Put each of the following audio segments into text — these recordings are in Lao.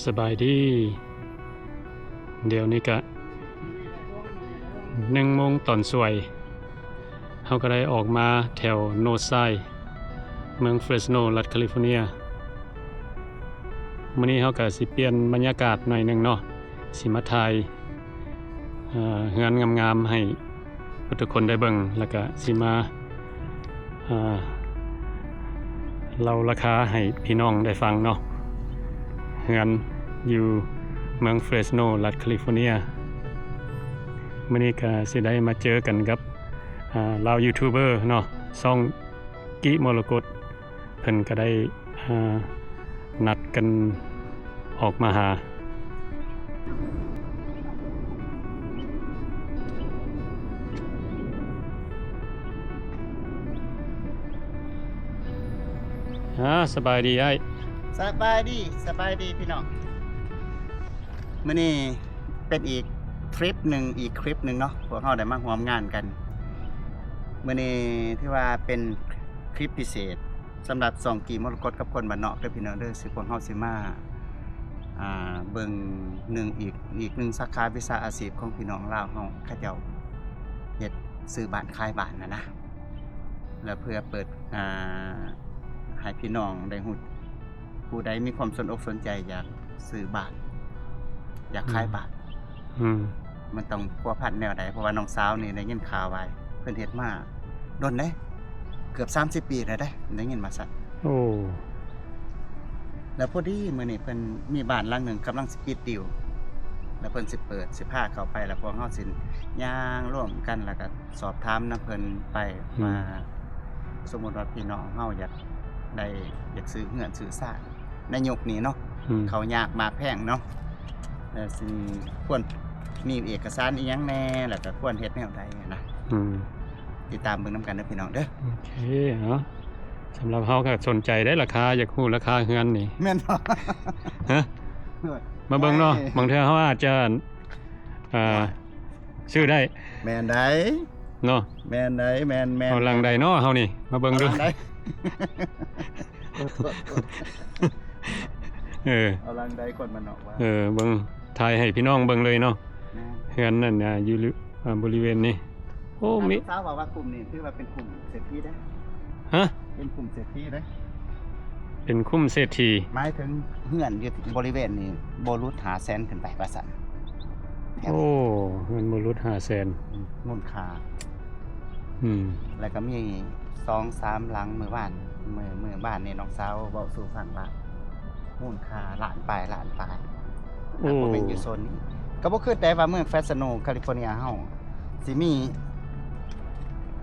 ສະບາຍດີ. ດຽວນີ້ກະໜຶ່ງໂມງຕອນສວຍ, ເຮົາກະໄດ້ອອກມາແຖວໂນດໄຊ ເມືອງເຟຣສໂນ ລັດຄາລິຟໍເນຍ. ມື້ນີ້ເຮົາກະຊິປ່ຽນບັນຍາກາດໜ້ອຍໜຶ່ງເນາະ, ຊິມາຖ່າຍ ເອີ ເຮືອນງາມໆໃຫ້ທຸກໆຄົນໄດ້ເບິ່ງ ແລ້ວກະຊິມາ ເອີ ເລົ່າລາຄາໃຫ້ພີ່ນ້ອງໄດ້ຟັງເນາະ. ເຮືອນຢູ່ເມືອງເຟຣສໂນ ລັດຄາລິຟໍເນຍ. ມື້ນີ້ກະຊິໄດ້ມາເຈີກັນກັບ ອາ ລາວຢູທູບເບີເນາະ, ຊ່ອງ ກິມໍລະກົດ. ເພິ່ນກະໄດ້ ອາ ນັດກັນອອກມາຫາ. ອາ ສະບາຍດີອ້າຍ. ສະບາຍດີ, ສະບາຍດີພີ່ນ້ອງ. ມື້ນີ້ເປັນອີກທຣິບໜຶ່ງ, ອີກຄລິບໜຶ່ງເນາະ, ພວກເຮົາໄດ້ມາຮ່ວມງານກັນ. ມື້ນີ້ຖືວ່າເປັນຄລິບພິເສດ ສຳລັບຊ່ອງກີ່ມໍລະກົດກັບຄົນບ້ານນອກເດີພີ່ນ້ອງເດີ, ຊິພວກເຮົາຊິມາ ອ່າ ເບິ່ງໜຶ່ງອີກ ອີກໜຶ່ງສາຂາວິຊາອາຊີບຂອງພີ່ນ້ອງລາວເຮົາ ເຂົາເຈົ້າເຮັດຊື້ບ້ານຂາຍບ້ານນະນະ, ແລ້ວເພື່ອເປີດ ອ່າ ໃຫ້ພີ່ນ້ອງໄດ້ຮູ້ ຜູ້ໃດມີຄວາມສົນອົກສົນໃຈຢາກຊື້ບ້ານ ຢາກຂາຍ ອືມ ບ້ານ ອືມ ມັນຕ້ອງພົວພັນແນວໃດ? ເພາະວ່ານ້ອງສາວນີ້ໄດ້ຍິນຂ່າວວ່າເພິ່ນເຮັດມາດົນເດ້ ເກືອບສາມສິບປີແລ້ວເດ້ ໄດ້ຍິນວ່າຊັ້ນ. ໂອ້ ແລ້ວພໍດີມື້ນີ້ເພິ່ນມີບ້ານຫຼັງໜຶ່ງກຳລັງຊິປິດດີວ ແລ້ວເພິ່ນຊິເປີດ ຊິພາເຂົ້າໄປ ແລ້ວພວກເຮົາຊິຍ່າງລວມກັນ ແລ້ວກະສອບຖາມນຳເພິ່ນໄປ ອືມ ວ່າສົມມຸດວ່າພີ່ນ້ອງເຮົາຢາກໄດ້ ຢາກຊື້ເຮືອນຊື້ຊານ ໃນຍຸກນີ້ເນາະ ອືມ ເຂົ້າຍາກໝາກແພງເນາະ ເອີ ຊິຄວນມີເອກະສານອີ່ຫຍັງແດ່ ແລ້ວກະຄວນເຮັດແນວໃດນະ. ອືມ ຕິດຕາມເບິ່ງນຳກັນເດີພີ່ນ້ອງເດີ. ໂອເຄ ເອົາ ສຳລັບເຮົາກະສົນໃຈໄດ໋ ລາຄາ ຢາກຮູ້ລາຄາເຮືອນນີ້. ແມ່ນບໍ່? ຮະ? ໂອ້ຍ ມາເບິ່ງເນາະ ໂອ້ຍ ບາງເທື່ອເຮົາອາດຈະ ອ່າ ຊື້ໄດ້. ແມ່ນໃດ໋ ເນາະ ແມ່ນໃດ໋ ແມ່ນໆ ເອົາຫຼັງໃດເນາະເຮົານີ້ ມາເບິ່ງດູ ເອົາຫຼັງໃດ໋. ເອີ ເອົາຫຼັງໃດ໋ ຄົນບ້ານນອກວ່າ ເອີ ເບິ່ງ ຖ່າຍໃຫ້ພີ່ນ້ອງເບິ່ງເລີຍເນາະ. ແມ່ນ ເຮືອນນັ້ນນະ ຢູ່ ອ່າ ບໍລິເວນນີ້. ໂອ້ ມີ ສາວວ່າ ວ່າກຸ່ມນີ້ຖືວ່າເປັນກຸ່ມເສດຖີເດ້. ຮະ? ເປັນກຸ່ມເສດຖີເດ້. ເປັນຄຸ້ມເສດຖີ ໝາຍເຖິງເຮືອນຢູ່ບໍລິເວນນີ້ບໍ່ຫຼຸດຫ້າແສນຂຶ້ນໄປວ່າຊັ້ນ. ໂອ້ ເຮືອນບໍ່ຫຼຸດຫ້າແສນ ອືມ ມູນຄ່າ. ອືມ ແລ້ວກະມີສອງສາມຫຼັງ ມື້ວານ ມື້ ມື້ວານນີ້ນ້ອງສາວເວົ້າສູ່ຟັງວ່າ ມູນຄ່າລ້ານປາຍ ລ້ານປາຍ. ໂອ້ ຖ້າບໍ່ແມ່ນຢູ່ໂຊນນີ້ ກະບໍ່ຄິດໄດ້ວ່າເມືອງເຟຣສໂນ ຄາລິຟໍເນຍເຮົາ ຊິມີ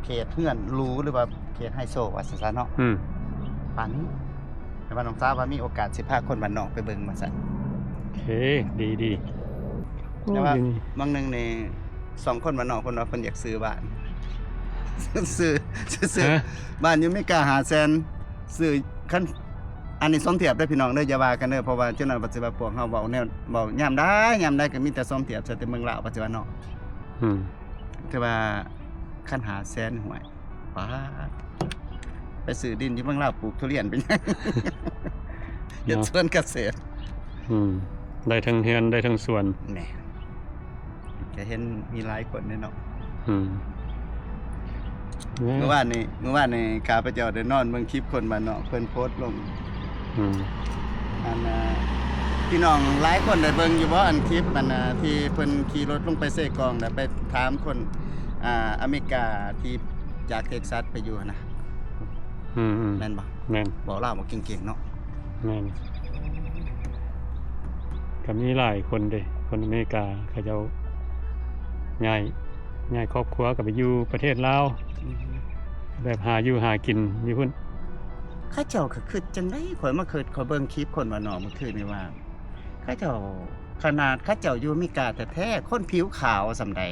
ເຂດເຮືອນຫຼູ ຫຼືວ່າເຂດໄຮໂຊວ່າຊັ້ນເນາະ ອືມ ປານນີ້. ແຕ່ວ່ານ້ອງສາວວ່າມີໂອກາດຊິພາຄົນບ້ານນອກໄປເບິ່ງວ່າຊັ້ນ. ໂອເຄ ດີໆ. ແຕ່ວ່າ ໂອ້ ບາງໜຶ່ງນີ້ ສອງຄົນບ້ານນອກເພິ່ນວ່າເພິ່ນຢາກຊື້ບ້ານ ຊື້ ຊື້ ຊື້ ຮະ? ບ້ານຢູ່ເມກາຫ້າແສນ ຊື້ ຄັນ ອັນນີ້ສົມທຽບເດີພີ່ນ້ອງເດີ ຢ່າວ່າກັນເດີ ເພາະວ່າຈັ່ງນັ້ນປະຕິວ່າພວກເຮົາເວົ້າແນວ ເວົ້າຍາມໃດຍາມໃດກະມີແຕ່ສົມທຽບໃສ່ແຕ່ເມືອງລາວ ປະຕິວ່າເນາະ. ອືມ ແຕ່ວ່າຄັນຫ້າແສນ ຫ້ວຍ ປາດ ໄປຊື້ດິນຢູ່ເມືອງລາວປູກທຸລຽນເປັນຫຍັງ ເຮັດ ເນາະ ສວນກະເສດ. ອືມ ໄດ້ທັງເຮືອນ ໄດ້ທັງສວນ. ແມ່ນ ກະເຫັນມີຫຼາຍຄົນເດ້ເນາະ. ອືມ ມື້ວານນີ້ ມື້ວານນີ້ຂ້າພະເຈົ້າໄດ້ນອນເບິ່ງຄລິບຄົນບ້ານນອກເພິ່ນໂພສລົງ. ອືມ ອັນ ອ່າ ພີ່ນ້ອງຫຼາຍຄົນໄດ້ເບິ່ງຢູ່ບໍ່ ອັນຄລິບ ອັນ ອ່າ ທີ່ເພິ່ນຂີ່ລົດລົງໄປເຊກອງ ແລ້ວໄປຖາມຄົນ ອ່າ ອາເມລິກາທີ່ຈາກເທັກຊັສໄປຢູ່ຫັ້ນນະ? ອືມໆ ແມ່ນບໍ່? ແມ່ນ ເວົ້າລາວບໍ່ເກັ່ງໆເນາະ. ແມ່ນ ກະມີຫຼາຍຄົນເດ້ ຄົນອາເມລິກາເຂົາເຈົ້າຍ້າຍ ຍ້າຍຄອບຄົວກະໄປຢູ່ປະເທດລາວ. ອືມ ແບບຫາຢູ່ຫາກິນຢູ່ພຸ້ນ. ເຂົາເຈົ້າກະຄຶດຈັ່ງໃດ ຂ້ອຍມາຄຶດ ຂ້ອຍເບິ່ງຄລິບຄົນບ້ານນອກມື້ຄືນນີ້ວ່າ ເຂົາເຈົ້າ ຂະໜາດເຂົາເຈົ້າຢູ່ອາເມລິກາແທ້ໆ ຄົນຜິວຂາວສ່ຳໃດ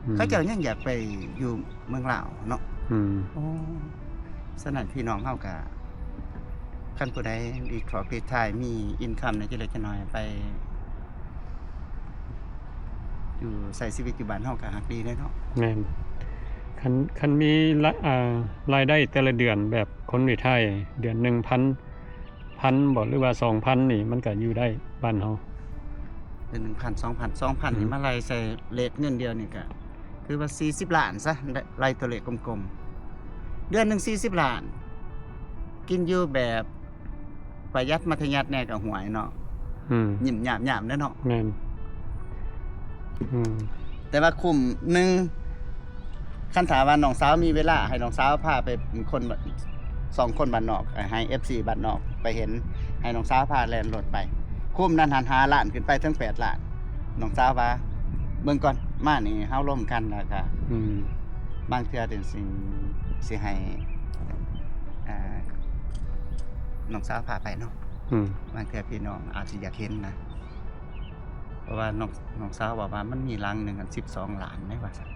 ອືມ ເຂົາເຈົ້າຍັງຢາກໄປຢູ່ເມືອງລາວເນາະ. ອືມ ໂອ້ ສະນັ້ນພີ່ນ້ອງເຮົາກະ ຄັນຜູ້ໃດມີຄອບມີຄລັວ ມີອິນຄຳແດ່ຈັກເລັກຈັກນ້ອຍ ໄປຢູ່ໃຊ້ຊີວິດຢູ່ບ້ານເຮົາກະຮັກດີເດ້ເນາະ. ແມ່ນ ຄັນ ຄັນມີລາຍ ອ່າ ລາຍໄດ້ແຕ່ລະເດືອນ ແບບຄົນຢູ່ໄທ ເດືອນໜຶ່ງພັນ ພັນບໍ ຫຼືວ່າສອງພັນນີ້ ມັນກະຢູ່ໄດ້ບ້ານເຮົາ. ເດືອນໜຶ່ງພັນ ສອງພັນ ສອງພັນນີ້ ອືມ ມາໄລ່ໃສ່ເລດເງິນດຽວນີ້ກະຄືວ່າສີ່ສິບລ້ານຊະ ໄລ່ ໄລ່ຕົວເລກກົມໆ ເດືອນໜຶ່ງສີ່ສິບລ້ານ ກິນຢູ່ແບບປະຢັດມັດທະຍັດແດ່ກະຫວຍເນາະ. ອືມ ຍິ້ມຍາມໆເດ້ເນາະ. ແມ່ນ. ອືມ ແຕ່ວ່າຄຸ້ມໜຶ່ງ ຄັນຖ້າວ່ານ້ອງສາວມີເວລາ ໃຫ້ນ້ອງສາວພາໄປຄົນ ສອງຄົນບ້ານນອກ ໃຫ້ເອັຟຊີບ້ານນອກໄປເຫັນ ໃຫ້ນ້ອງສາວພາແລ່ນລົດໄປ ຄຸ້ມນັ້ນຫັ້ນຫ້າລ້ານຂຶ້ນໄປເຖິງແປດລ້ານ. ນ້ອງສາວວ່າເບິ່ງກ່ອນ ມານີ້ເຮົາລົມກັນ ແລ້ວກະ ອືມ ບາງເທື່ອເປັນສິ່ງ ຊິໃຫ້ ອ່າ ນ້ອງສາວພາໄປເນາະ. ອືມ ບາງເທື່ອພີ່ນ້ອງອາດຊິຢາກເຫັນນະ ເພາະວ່ານ້ອງ ນ້ອງສາວເວົ້າວ່າມັນມີຫຼັງໜຶ່ງອັນສິບສອງລ້ານເດ້ວ່າຊັ້ນ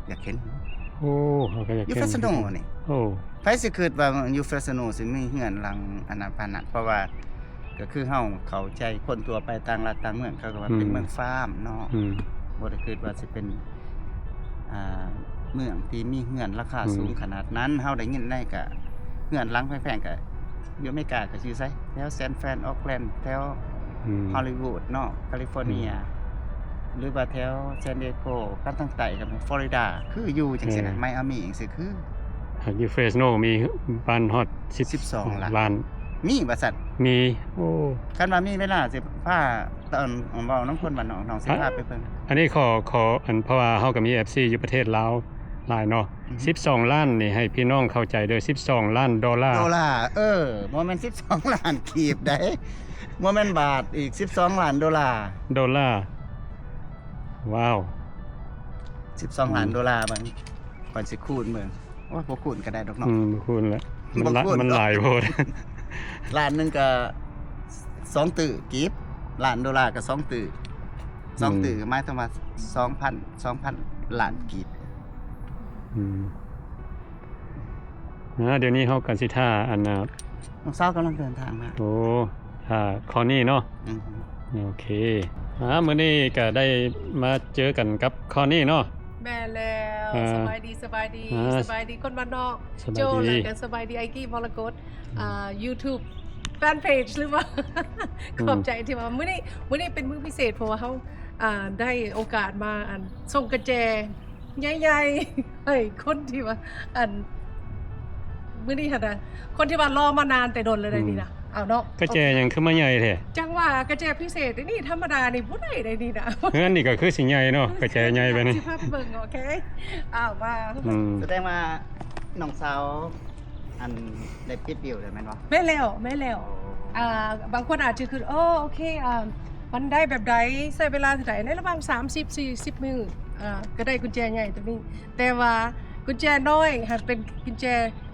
ຢາກເຫັນ. ໂອ້ ເຮົາກໍຢາກເຫັນ ຢູ່ເຟຣສໂນນີ້. ໂອ້ ໃຜຊິຄິດວ່າຢູ່ເຟຣສໂນຊິມີເຮືອນຫຼັງອັນນັ້ນປານນັ້ນ ເພາະວ່າກໍຄືເຮົາເຂົ້າໃຈຄົນທົ່ວໄປຕ່າງລັດຕ່າງເມືອງ ເຂົາກໍວ່າເປັນ ອືມ ເມືອງຟາມເນາະ. ອືມ ບໍ່ໄດ້ຄິດວ່າຊິເປັນ ອ່າ ເມືອງທີ່ມີເຮືອນລາຄາ ອືມ ສູງຂະໜາດນັ້ນ. ເຮົາໄດ້ຍິນໃນກະເຮືອນຫຼັງແພງໆ ກະຢູ່ອາເມລິກາ ກະຊິໃສ ແຖວແຊນຟຣານ ໂອກແລນ ແຖວ ອືມ ຮອລລີວູດເນາະ ຄາລີຟໍເນຍ ອືມ ຫຼືວ່າແຖວແຊນດີເອໂກ ກັນທາງໃຕ້ກໍແມ່ນຟລໍຣິດາ ຄືຢູ່ຈັ່ງຊີ້ນະ. ແມ່ນ ໄມອາມີຈັ່ງຊີ້ຄື ຫາກຢູ່ເຟຣສໂນມີບ້ານຮອດສິບ ສິບສອງລ້ານ ລ້ານ ມີວ່າຊັ້ນ. ມີ. ໂອ້ ຄັນວ່າມີເວລາຊິພາ ຕອນເວົ້ານຳຄົນບ້ານນອກ ນ້ອງຊິພາໄປເບິ່ງ. ອັນນີ້ຂໍ ຂໍ ອັນ ເພາະວ່າເຮົາກໍມີເອັຟຊີຢູ່ປະເທດລາວຫຼາຍເນາະ. ອືຮຶ ສິບສອງລ້ານນີ້ໃຫ້ພີ່ນ້ອງເຂົ້າໃຈເດີ ສິບສອງລ້ານໂດລາ. ໂດລາ ເອີ ບໍ່ແມ່ນສິບສອງລ້ານກີບໃດ໋ ບໍ່ແມ່ນບາດອີກ ສິບສອງລ້ານໂດລາ. ໂດລາ. ວ້າວ ສິບສອງລ້ານ ອືມ ໂດລາ. ເບິ່ງ ຂ້ອຍຊິຄູນເບິ່ງ. ໂອ້ຍ ບໍ່ຄູນກໍໄດ້ດອກເນາະ. ອືມ ບໍ່ຄູນລະ ມັນ ບໍ່ຄູນ ມັນຫຼາຍໂພດ. ລ້ານໜຶ່ງກໍສອງຕື້ກີບ ລ້ານໂດລາກໍສອງຕື້ ສອງຕື້ ອືມ ໝາຍເຖິງວ່າສອງພັນ ສອງພັນລ້ານກີບ. ອືມ ອ່າ ດຽວນີ້ເຮົາກໍຊິຖ້າ ອັນ ນ້ອງສາວກຳລັງເດີນທາງມາ. ໂອ້ ຖ້າຄອນນີ້ເນາະ. ອືຮຶ ໂອເຄ ອ່າ ມື້ນີ້ກໍໄດ້ມາເຈີກັນກັບຄອນນີ້ເນາະ. ແມ່ນແລ້ວ. ອ່າ ສະບາຍດີ ສະບາຍດີ ອ່າ ສະບາຍດີຄົນບ້ານນອກ ສະບາຍດີ ໂຈ ແລ້ວກໍສະບາຍດີໄອກີ່ມໍລະກົດ ອ່າ ຢູທູບແຟນເພຈ ຫຼືວ່າ ອືມ ຂອບໃຈທີ່ວ່າມື້ນີ້ ມື້ນີ້ເປັນມື້ພິເສດ ເພາະວ່າເຮົາ ອ່າ ໄດ້ໂອກາດມາ ອັນ ສົ່ງກະແຈ ໃຫຍ່ໆ ໃຫ້ຄົນທີ່ວ່າ ອັນ ມື້ນີ້ຫັ້ນນະ ຄົນທີ່ວ່າລໍມານານແຕ່ດົນແລ້ວໃດນີ້ນະ. ອືມ ເອົາເນາະ ກະແຈຫຍັງຄືມາໃຫຍ່ແທ້? ຈັ່ງວ່າກະແຈພິເສດນີ້ ທຳມະດານີ້ບໍ່ໄດ້ໃດນີ້ນະ. ເຮືອນນີ້ກໍຄືຊິໃຫຍ່ເນາະ ກະແຈໃຫຍ່ປານນີ້. ຊິພາໄປເບິ່ງ. ໂອເຄ ເອົາມາ. ອືມ ສະແດງວ່ານ້ອງສາວ ອັນ ໄດ້ປິດດິວແລ້ວແມ່ນບໍ່? ແມ່ນແລ້ວ ແມ່ນແລ້ວ. ໂອ້ ອ່າ ບາງຄົນອາດຈະຄິດ ໂອ້ ໂອເຄ ອ່າ ມັນໄດ້ແບບໃດ ໃຊ້ເວລາເທົ່າໃດ ໃນລະຫວ່າງສາມສິບ ສີ່ສິບມື້ ອ່າ ກໍໄດ້ກຸນແຈໃຫຍ່ຕົວນີ້. ແຕ່ວ່າກຸນແຈນ້ອຍຫັ້ນເປັນກຸນແຈ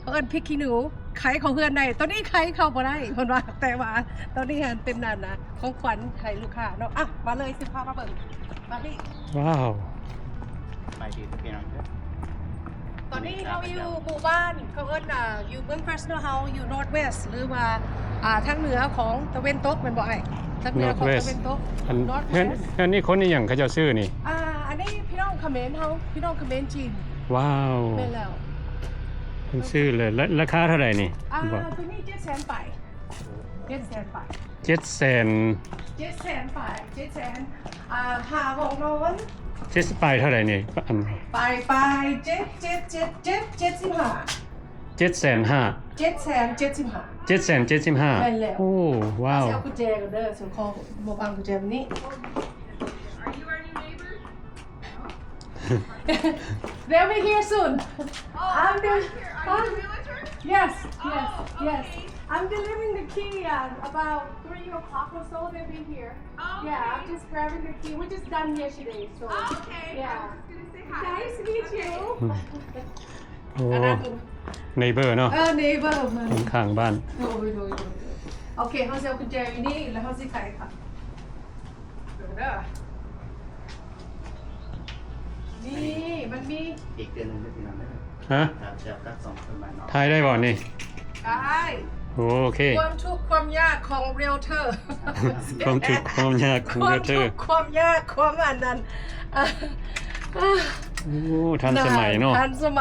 ເຂົາເອີ້ນພິກຂີ້ໜູ ໄຂເຂົ້າເຮືອນໄດ້ ຕົວນີ້ໄຂເຂົ້າບໍ່ໄດ້ເພິ່ນວ່າ. ແຕ່ວ່າຕົວນີ້ຫັ້ນເປັນ ອັນນະ ຂອງຂວັນໃຫ້ລູກຄ້າເນາະ. ອ່ະ ມາເລີຍ ຊິພາມາເບິ່ງ. ມານີ້ ວ້າວ ໄປດີເດີພີ່ນ້ອງເດີ. ຕອນນີ້ເຮົາຢູ່ໝູ່ບ້ານ ເຂົາເອີ້ນ ອ່າ ຢູ່ເມືອງເຟຣສໂນ ເຮົາຢູ່ Northwest ຫຼືວ່າ ອ່າ ທາງເໜືອຂອງຕາເວັນຕົກແມ່ນບໍ່ອ້າຍ? ທາງເໜືອຂອງ Northwest ຕາເວັນຕົກ. ອັນ Northwest ເຮືອນ ເຮືອນນີ້ຄົນອີ່ຫຍັງເຂົາເຈົ້າຊື້ນີ້? ອ່າ ອັນນີ້ພີ່ນ້ອງຂະເໝນເຮົາ ພີ່ນ້ອງຂະເໝນຈີນ. ວ້າວ ແມ່ນແລ້ວ ເພິ່ນຊື້ເລີຍ. ລາ ລາຄາເທົ່າໃດນີ້? ອ່າ ຕົວນີ້ເຈັດແສນປາຍ ເຈັດແສນປາຍ ເຈັດແສນ ເຈັດແສນປາຍ ເຈັດແສນ ອ່າ ຫ້າຫ້ອງນອນ. ເຈັດສິບປາຍເທົ່າໃດນີ້? ອັນ ປາຍ ປາຍ ເຈັດ ເຈັດ ເຈັດ ເຈັດ ເຈັດສິບຫ້າ ເຈັດແສນຫ້າ ເຈັດແສນເຈັດສິບຫ້າ ເຈັດແສນເຈັດສິບຫ້າ. ແມ່ນແລ້ວ. ໂອ້ ວ້າວ ຊິເອົາກຸນແຈກ່ອນເດີ ຊິຂໍບໍ່ບັງກຸນແຈແບບນີ້. They'll be here soon. Oh, I'm the, they're not here. Are you the realtor? Yes, yes, oh, yes. Okay. I'm delivering the key, uh, about three o'clock or so. They'll be here. Oh, okay. Yeah, I'm just grabbing the key. We just done yesterday, so. Oh, okay. Yeah. I was just gonna say hi. Nice to meet you. Okay. ໂອ້ neighbor ເນາະ. ເອີ neighbor ມັນ ຂ້າງໆບ້ານ. ໂດຍ ໂດຍ ໂດຍ ໂດຍ. ໂອເຄ ເຮົາຊິເອົາກຸນແຈຢູ່ນີ້ ແລ້ວເຮົາຊິໄຂ ເດີ ນີ້ມັນມີອີກເດືອນໜຶ່ງເດີພີ່ນ້ອງເດີ. ຮະ? ຖ້າແຊບກັບສອງຄົນບ້ານເນາະ. ຖ່າຍໄດ້ບໍ່ນີ້? ໄດ້. ໂອເຄ. ຄວາມທຸກຄວາມຍາກຂອງ realtor. ຄວາມທຸກຄວາມຍາກຂອງ realtor. ຄວາມທຸກຄວາມຍາກ ຄວາມອັນນັ້ນ. ໂອ້ ທັນສະໄໝເນາະ ທັນສະໄໝ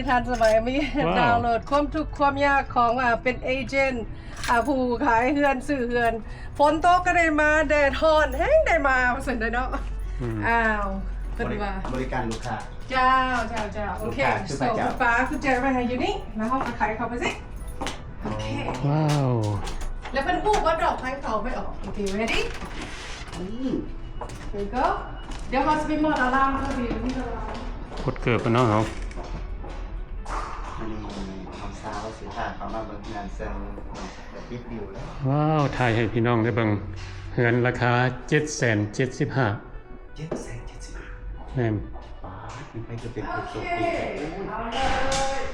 ທັນສະໄໝ ມີ ວ້າວ ດາວໂຫຼດຄວາມທຸກຄວາມຍາກຂອງ ອ່າ ເປັນເອເຈນ ອ່າ ຜູ້ຂາຍເຮືອນ ຊື້ເຮືອນ ຝົນຕົກກໍໄດ້ມາ ແດດຮ້ອນແຮງໄດ້ມາ ວ່າຊັ້ນເດເນາະ. ອືມ ອ້າວ ເພິ່ນວ່າ ບໍລິ ບໍລິການລູກຄ້າ. ເຈົ້າ ເຈົ້າ ເຈົ້າ ໂອເຄ ລູກຄ້າຄືພະເຈົ້າ ໂຊ ປ້າກຸນແຈໄວ້ໃຫ້ຢູ່ນີ້ ແລ້ວເຮົາກໍໄຂເຂົ້າໄປຊິ. ໂອເຄ ວ້າວ ແລ້ວເພິ່ນຮູ້ວ່າດອກໄຟເຂົາໄປອອກ. ໂອເຄ ready? ອືມ There you go. ດຽວເຮົາຊິໄປມອດອາລາມ ເຂົາຊິມີອາລາມ ກົດເກີບກັນເນາະເຮົາ. ອັນນີ້ນ້ອງສາວຊິພາເຂົ້າມາເບິ່ງເຮືອນເຊິ່ງ ແບບ view ແລ້ວ. ວ້າວ ຖ່າຍໃຫ້ພີ່ນ້ອງໄດ້ເບິ່ງ ເຮືອນລາຄາເຈັດແສນເຈັດສິບຫ້າ. ເຈັດແສນເຈັດສິບຫ້າ ແມ່ນ. ປາດ ມັນໄປຈະເປັນໂຊກດີແທ້. ໂອ້ຍ ເອົາເລີຍ.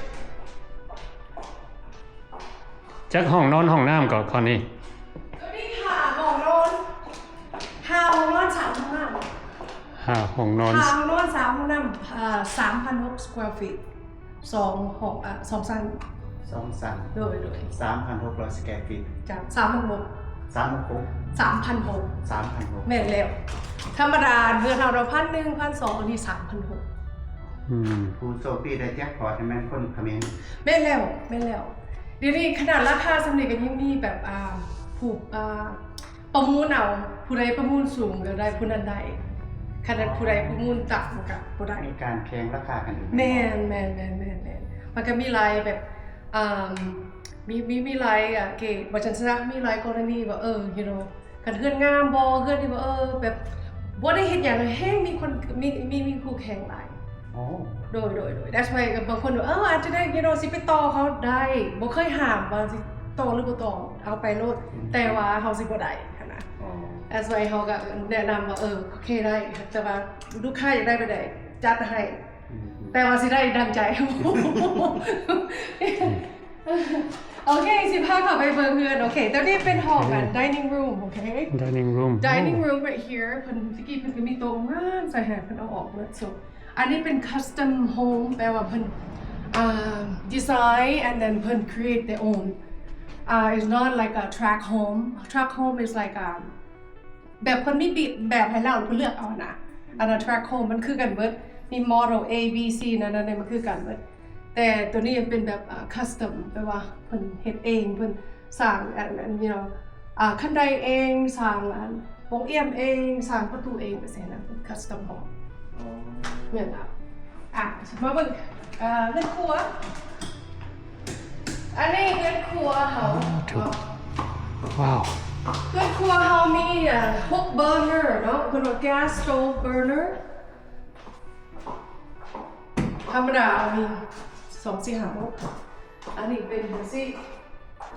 ຈັກຫ້ອງນອນຫ້ອງນ້ຳກໍ ຄອນນີ້? ໂຕນີ້ຫ້າຫ້ອງນອນ ຫ້າຫ້ອງນອນ ສາມຫ້ອງນ້ຳ. ຫ້າຫ້ອງນອນ ຫ້າຫ້ອງນອນ ສາມຫ້ອງນ້ຳ ເອີ ສາມພັນຫົກ square feet. ສອງຫ້ອງ ເອີ ສອງຊັ້ນ ສອງຊັ້ນ. ໂດຍ ໂດຍ ສາມພັນຫົກຮ້ອຍ square feet. ຈ້ະ ສາມພັນຫົກ ສາມພັນຫົກ ສາມພັນຫົກ ສາມພັນຫົກ ແມ່ນແລ້ວ. ທຳມະດາເຮືອນເຮົາ ພັນໜຶ່ງ ພັນສອງ ອັນນີ້ ສາມພັນຫົກ. ອືມ ຜູ້ໂຊກດີໄດ້ແຈັກພອດນີ້ແມ່ນຄົນຂະເໝນ. ແມ່ນແລ້ວ ແມ່ນແລ້ວ. ດຽວນີ້ຂະໜາດລາຄາສ່ຳນີ້ກໍຍັງມີແບບ ອ່າ ຜູ້ ອ່າ ປະມູນເອົາ ຜູ້ໃດປະມູນສູງກໍໄດ້ ຜູ້ນັ້ນໄດ້. ຄັນຜູ້ໃດປະມູນຕ່ຳກໍບໍ່ໄດ້. ມີການແຂ່ງລາຄາກັນ. ແມ່ນ ແມ່ນໆໆໆ ມັນກໍມີຫຼາຍແບບ ອ່າ ມີ ມີ ມີຫຼາຍ ອ່າ ເກດ ວ່າຊັ້ນຊະ ມີຫຼາຍກໍລະນີວ່າ ເອີ you know ຄັນເຮືອນງາມບໍ່ ເຮືອນທີ່ວ່າ ເອີ ແບບບໍ່ໄດ້ເຮັດຫຍັງ ແຮງມີຄົນ ມີ ມີ ມີຄູ່ແຂ່ງຫຼາຍ. ໂອ້ ໂດຍ ໂດຍ ໂດຍ that's why ກໍບາງຄົນວ່າ ເອີ ອາດຈະໄດ້ you know ຊິໄປຕໍ່ເຂົາໄດ້ ບໍ່ເຄີຍຫ້າມວ່າຊິຕໍ່ຫຼືບໍ່ຕໍ່ ເອົາໄປໂລດ. ອືມ ແຕ່ວ່າເຮົາຊິບໍ່ໄດ້ຫັ້ນນະ. ອໍ that's why ເຮົາກໍແນະນຳວ່າ ເອີ ໂອເຄ ໄດ້ ແຕ່ວ່າລູກຄ້າຢາກໄດ້ແບບໃດ ຈັດໃຫ້. ອືມ ແຕ່ວ່າຊິໄດ້ດັ່ງໃຈ. ໂອເຄ ຊິພາເຂົ້າໄປເບິ່ງເຮືອນ. ໂອເຄ ໂຕນີ້ເປັນຫ້ອງ ໂອເຄ dining room. ໂອເຄ dining room. Dining room right here. ເພິ່ນ ຕະກີ້ເພິ່ນກໍມີໂຕະງາມໃສ່ໃຫ້ ເພິ່ນເອົາອອກເບິດ. So ອັນນີ້ເປັນ custom home ແປວ່າເພິ່ນ ອ່າ design and then ເພິ່ນ create their own. Uh, it's not like a tract home. Tract home is like a ແບບເພິ່ນມີແບບໃຫ້ເຮົາ ເພິ່ນເລືອກເອົານະ. ອັນນັ້ນ tract home ມັນຄືກັນເບິດ ມີ model A B C ນັ້ນໆ ມັນຄືກັນເບິດ. ແຕ່ໂຕນີ້ມັນເປັນແບບ ອ່າ custom ແປວ່າເພິ່ນເຮັດເອງ ເພິ່ນສ້າງອັນ ອັນ you know ອ່າ ຄັນໄດເອງ ສ້າງອັນປ່ອງອຽມເອງ ສ້າງປະຕູເອງ ຈັ່ງຊີ້ນະ ເປັນ custom home. ອໍ ແມ່ນລະ. ອ່ະ ມາເບິ່ງ ເອີ ເຮືອນຄົວ. ອັນນີ້ເຮືອນຄົວເຮົາ. ວ້າວ ເຮືອນຄົວເຮົາມີ ເອີ ຫົກ burner ເນາະ ເພິ່ນວ່າ gas stove burner. ທຳມະດາເຮົາມີ ສອງ ສີ່ ຫ້າ ຫົກ ອັນນີ້ເປັນຈັ່ງຊີ້.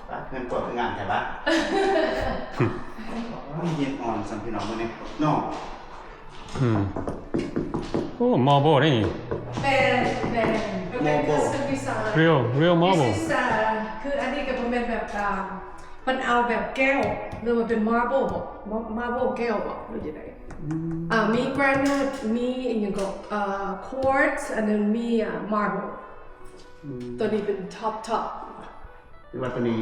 ປະ ເຮືອນຄົວຄືງາມແທ້ວະ. ໂອ້ຍ ຫີນອ່ອນຊັ້ນ ພີ່ນ້ອງ ເບິ່ງແດ່ເນາະ. ອືມ ໂອ້ marble ເດ້ນີ້. ແມ່ນ ແມ່ນ ມັນເປັນ marble custom design. Real real marble. This is, uh ຄືອັນນີ້ກໍບໍ່ແມ່ນແບບ ອ່າ ເພິ່ນເອົາແບບແກ້ວ ຫຼືວ່າເປັນ marble ບໍ marble ແກ້ວບໍ ຫຼືຈັ່ງໃດ? ອືມ ອ່າ ມີ granite ມີອີ່ຫຍັງກໍ ອ່າ quartz and then ມີ ອ່າ marble. ອືມ ໂຕນີ້ເປັນ top top ຄືວ່າໂຕນີ້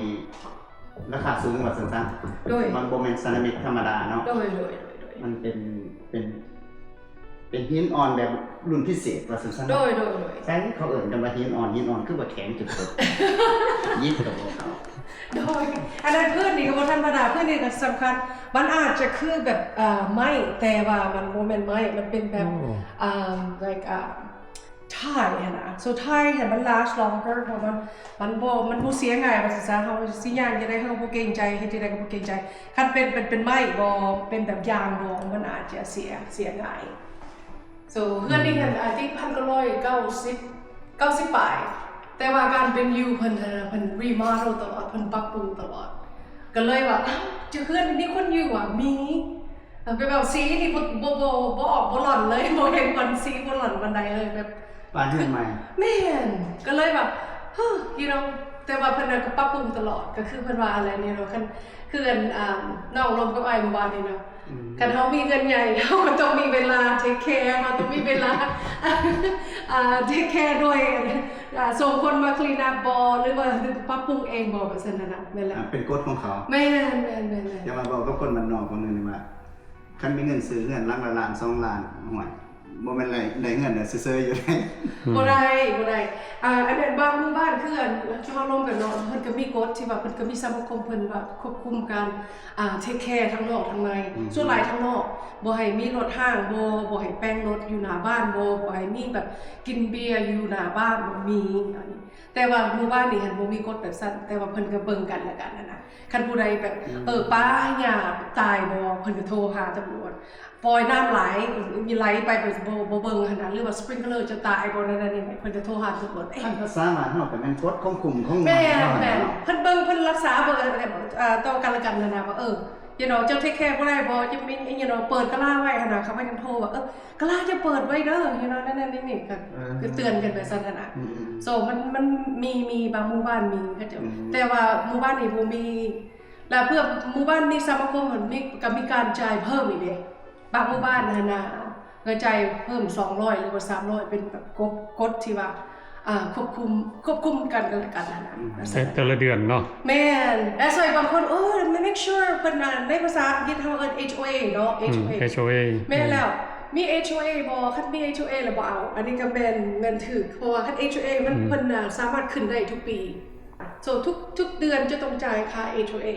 ລາຄາສູງວ່າຊັ້ນຊະ. ໂດຍ ມັນບໍ່ແມ່ນເຊຣາມິກທຳມະດາເນາະ. ໂດຍ ໂດຍ ໂດຍ ໂດຍ ມັນເປັນ ເປັນ ເປັນຫີນອ່ອນແບບລຸ້ນພິເສດວ່າຊັ້ນຊະ. ໂດຍ ໂດຍ ໂດຍ ໃຊ່ ເຂົາເອີ້ນກັນວ່າຫີນອ່ອນ ຫີນອ່ອນຄືວ່າແຂງຈົນສຸດ ຍິບກໍບໍ່ເຂົ້າ. ໂດຍ ອັນນັ້ນພື້ນນີ້ກໍບໍ່ທຳມະດາ ພື້ນນີ້ກໍສຳຄັນ ມັນອາດຈະຄືແບບ ເອີ ໄມ້ ແຕ່ວ່າມັນບໍ່ແມ່ນໄມ້ ມັນເປັນແບບ ໂອ້ ເອີ like ເອີ tile ຫັ້ນນະ. So tile ໃຫ້ມັນ last longer ເພາະມັນ ມັນບໍ່ ມັນບໍ່ເສຍງ່າຍວ່າຊັ້ນຊະ. ເຮົາຊິຍ່າງຈັ່ງໃດເຮົາບໍ່ເກງໃຈ ເຮັດຈັ່ງໃດກໍບໍ່ເກງໃຈ. ຄັນເປັນ ເປັນ ເປັນໄມ້ບໍ ເປັນແບບຢາງບໍ ມັນອາດຈະເສຍ ເສຍງ່າຍ. So ເຮືອນນີ້ຫັ້ນ I think ພັນເກົ້າຮ້ອຍເກົ້າສິບ ເກົ້າສິບປາຍ ແຕ່ວ່າການເປັນຢູ່ເພິ່ນຫັ້ນນະ ເພິ່ນ remodel ຕະຫຼອດ ເພິ່ນປັບປຸງຕະຫຼອດ ກໍເລີຍວ່າ ອ້າວ ເຈົ້າ ເຮືອນນີ້ມີຄົນຢູ່ຫວາ? ມີ. ເອີ ແບບວ່າສີນີ້ບໍ່ ບໍ່ ບໍ່ ບໍ່ອອກ ບໍ່ຫຼອນເລີຍ ບໍ່ເຫັນວັນ ສີບໍ່ຫຼອນປານໃດເລີຍ ແບບ ປານເຮືອນໃໝ່. ແມ່ນ ກໍເລີຍວ່າ you know ແຕ່ວ່າເພິ່ນນະກໍປັບປຸງຕະຫຼອດ ກໍຄືເພິ່ນວ່າຫັ້ນແຫຼະ you know ຄັນ ຄືອັນ ອ່າ ນ້ອງລົມກັບອ້າຍມື້ວານນີ້ເນາະ. ອືມ ຄັນເຮົາມີເຮືອນໃຫຍ່ ເຮົາກໍຕ້ອງມີເວລາ take care ເຮົາຕ້ອງມີເວລາ ອ່າ take care ດ້ວຍ ອ່າ ສົ່ງຄົນມາ clean up ບໍ ຫຼືວ່າປັບປຸງເອງບໍ ແບບຊັ້ນນະ. ແມ່ນແຫຼະ ອ່າ ເປັນກົດຂອງເຂົາ. ແມ່ນໆໆໆ ຢ່າມາເວົ້າກັບຄົນບ້ານນອກຄົນໜຶ່ງນີ້ວ່າ ຄັນມີເງິນຊື້ເຮືອນຫຼັງລະລ້ານສອງລ້ານ ໂອ້ຍ ບໍ່ແມ່ນໄດ້ ໄດ້ເຮືອນແລ້ວເຊີຍໆຢູ່ໄດ໋. ອືມ ບໍ່ໄດ້ ບໍ່ໄດ້. ອ່າ ອັນນັ້ນບາງໝູ່ບ້ານ ຄືອັນທີ່ເຮົາລົມກັນເນາະ ເພິ່ນກໍມີກົດທີ່ວ່າ ເພິ່ນກໍມີສະມາຄົມເພິ່ນວ່າຄວບຄຸມການ ອ່າ ເທກແຄທາງນອກທາງໃນ. ອືມ ສ່ວນຫຼາຍທາງນອກ ບໍ່ໃຫ້ມີລົດຮ້າງ ບໍ່ ບໍ່ໃຫ້ແປງລົດຢູ່ໜ້າບ້ານ ບໍ່ ບໍ່ໃຫ້ມີແບບກິນເບຍຢູ່ໜ້າບ້ານ ບໍ່ມີ. ອັນນີ້ ແຕ່ວ່າໝູ່ບ້ານນີ້ຫັ້ນບໍ່ມີກົດແບບຊັ້ນ ແຕ່ວ່າເພິ່ນກໍເບິ່ງກັນແລະກັນຫັ້ນນະ. ຄັນຜູ້ໃດແບບ ອືມ ເອີ ປາຫຍ້າຕາຍບໍ່ ເພິ່ນກໍໂທຫາຕຳຫຼວດ. ປ່ອຍນ້ຳຫຼາຍ ມີໄຫຼໄປ ບໍ່ ບໍ່ເບິ່ງຫັ້ນນະ ຫຼືວ່າສະປຣິງເກີລເຈົ້າຕາຍບໍ່ ນັ້ນນີ້ ເພິ່ນກໍໂທຫາຕຳຫຼວດ. ເອີ ຄັນພາສາບ້ານເຮົາກໍແມ່ນກົດຂອງກຸ່ມຂອງ ແມ່ນ ແມ່ນ ເພິ່ນເບິ່ງ ເພິ່ນຮັກສາເບິ່ງ ເອີ ຕໍ່ກັນແລະກັນຫັ້ນນະ ວ່າ ເອີ you know ເຈົ້າເທກແຄບໍ່ໄດ້ບໍ່ ຈະມີ you know ເປີດກະລາໄວ້ຫັ້ນນະ ເຂົາກໍຍັງໂທວ່າ ເອີ ກະລາຈະເປີດໄວ້ເດີ you know ນັ້ນໆນີ້ໆ ກໍ ເອີ ກໍເຕືອນກັນໄປຊັ້ນຫັ້ນນະ. ອືມໆ so ມັນ ມັນມີ ມີບາງໝູ່ບ້ານມີເຂົາເຈົ້າ ອືມ ແຕ່ວ່າໝູ່ບ້ານນີ້ບໍ່ມີ. ແລ້ວເພື່ອໝູ່ບ້ານມີສະມາຄົມ ມັນມີ ກໍມີການຈ່າຍເພີ່ມອີກເດ້. ບາງໝູ່ບ້ານຫັ້ນນະ ກໍຈ່າຍເພີ່ມສອງຮ້ອຍ ຫຼືວ່າສາມຮ້ອຍ ເປັນແບບກົດ ກົດທີ່ວ່າ ອ່າ ຄວບຄຸມ ຄວບຄຸມກັນ ກັນແລະກັນຫັ້ນນະ. ອືມ ແຕ່ ແຕ່ລະເດືອນເນາະ. ແມ່ນ ແລະ ສ່ວນບາງຄົນ ເອີ make sure ເພິ່ນ ອ່າ ໃນພາສາອັງກິດເຮົາເອີ້ນ ເອດເອັດໂອເອ ເນາະ ເອດເອັດໂອເອ ອືມ ເອດເອັດໂອເອ ແມ່ນແລ້ວ ມີ ເອດເອັດໂອເອ ບໍ່ ຄັນມີ ເອດເອັດໂອເອ ແລ້ວບໍ່ເອົາ ອັນນີ້ກໍແມ່ນ ແມ່ນຖືກ ເພາະວ່າຄັນ ເອດເອັດໂອເອ ມັນ ອືມ ເພິ່ນນະສາມາດຂຶ້ນໄດ້ທຸກປີ. so ທຸກ ທຸກເດືອນຈະຕ້ອງຈ່າຍຄ່າ ເອດເອັດໂອເອ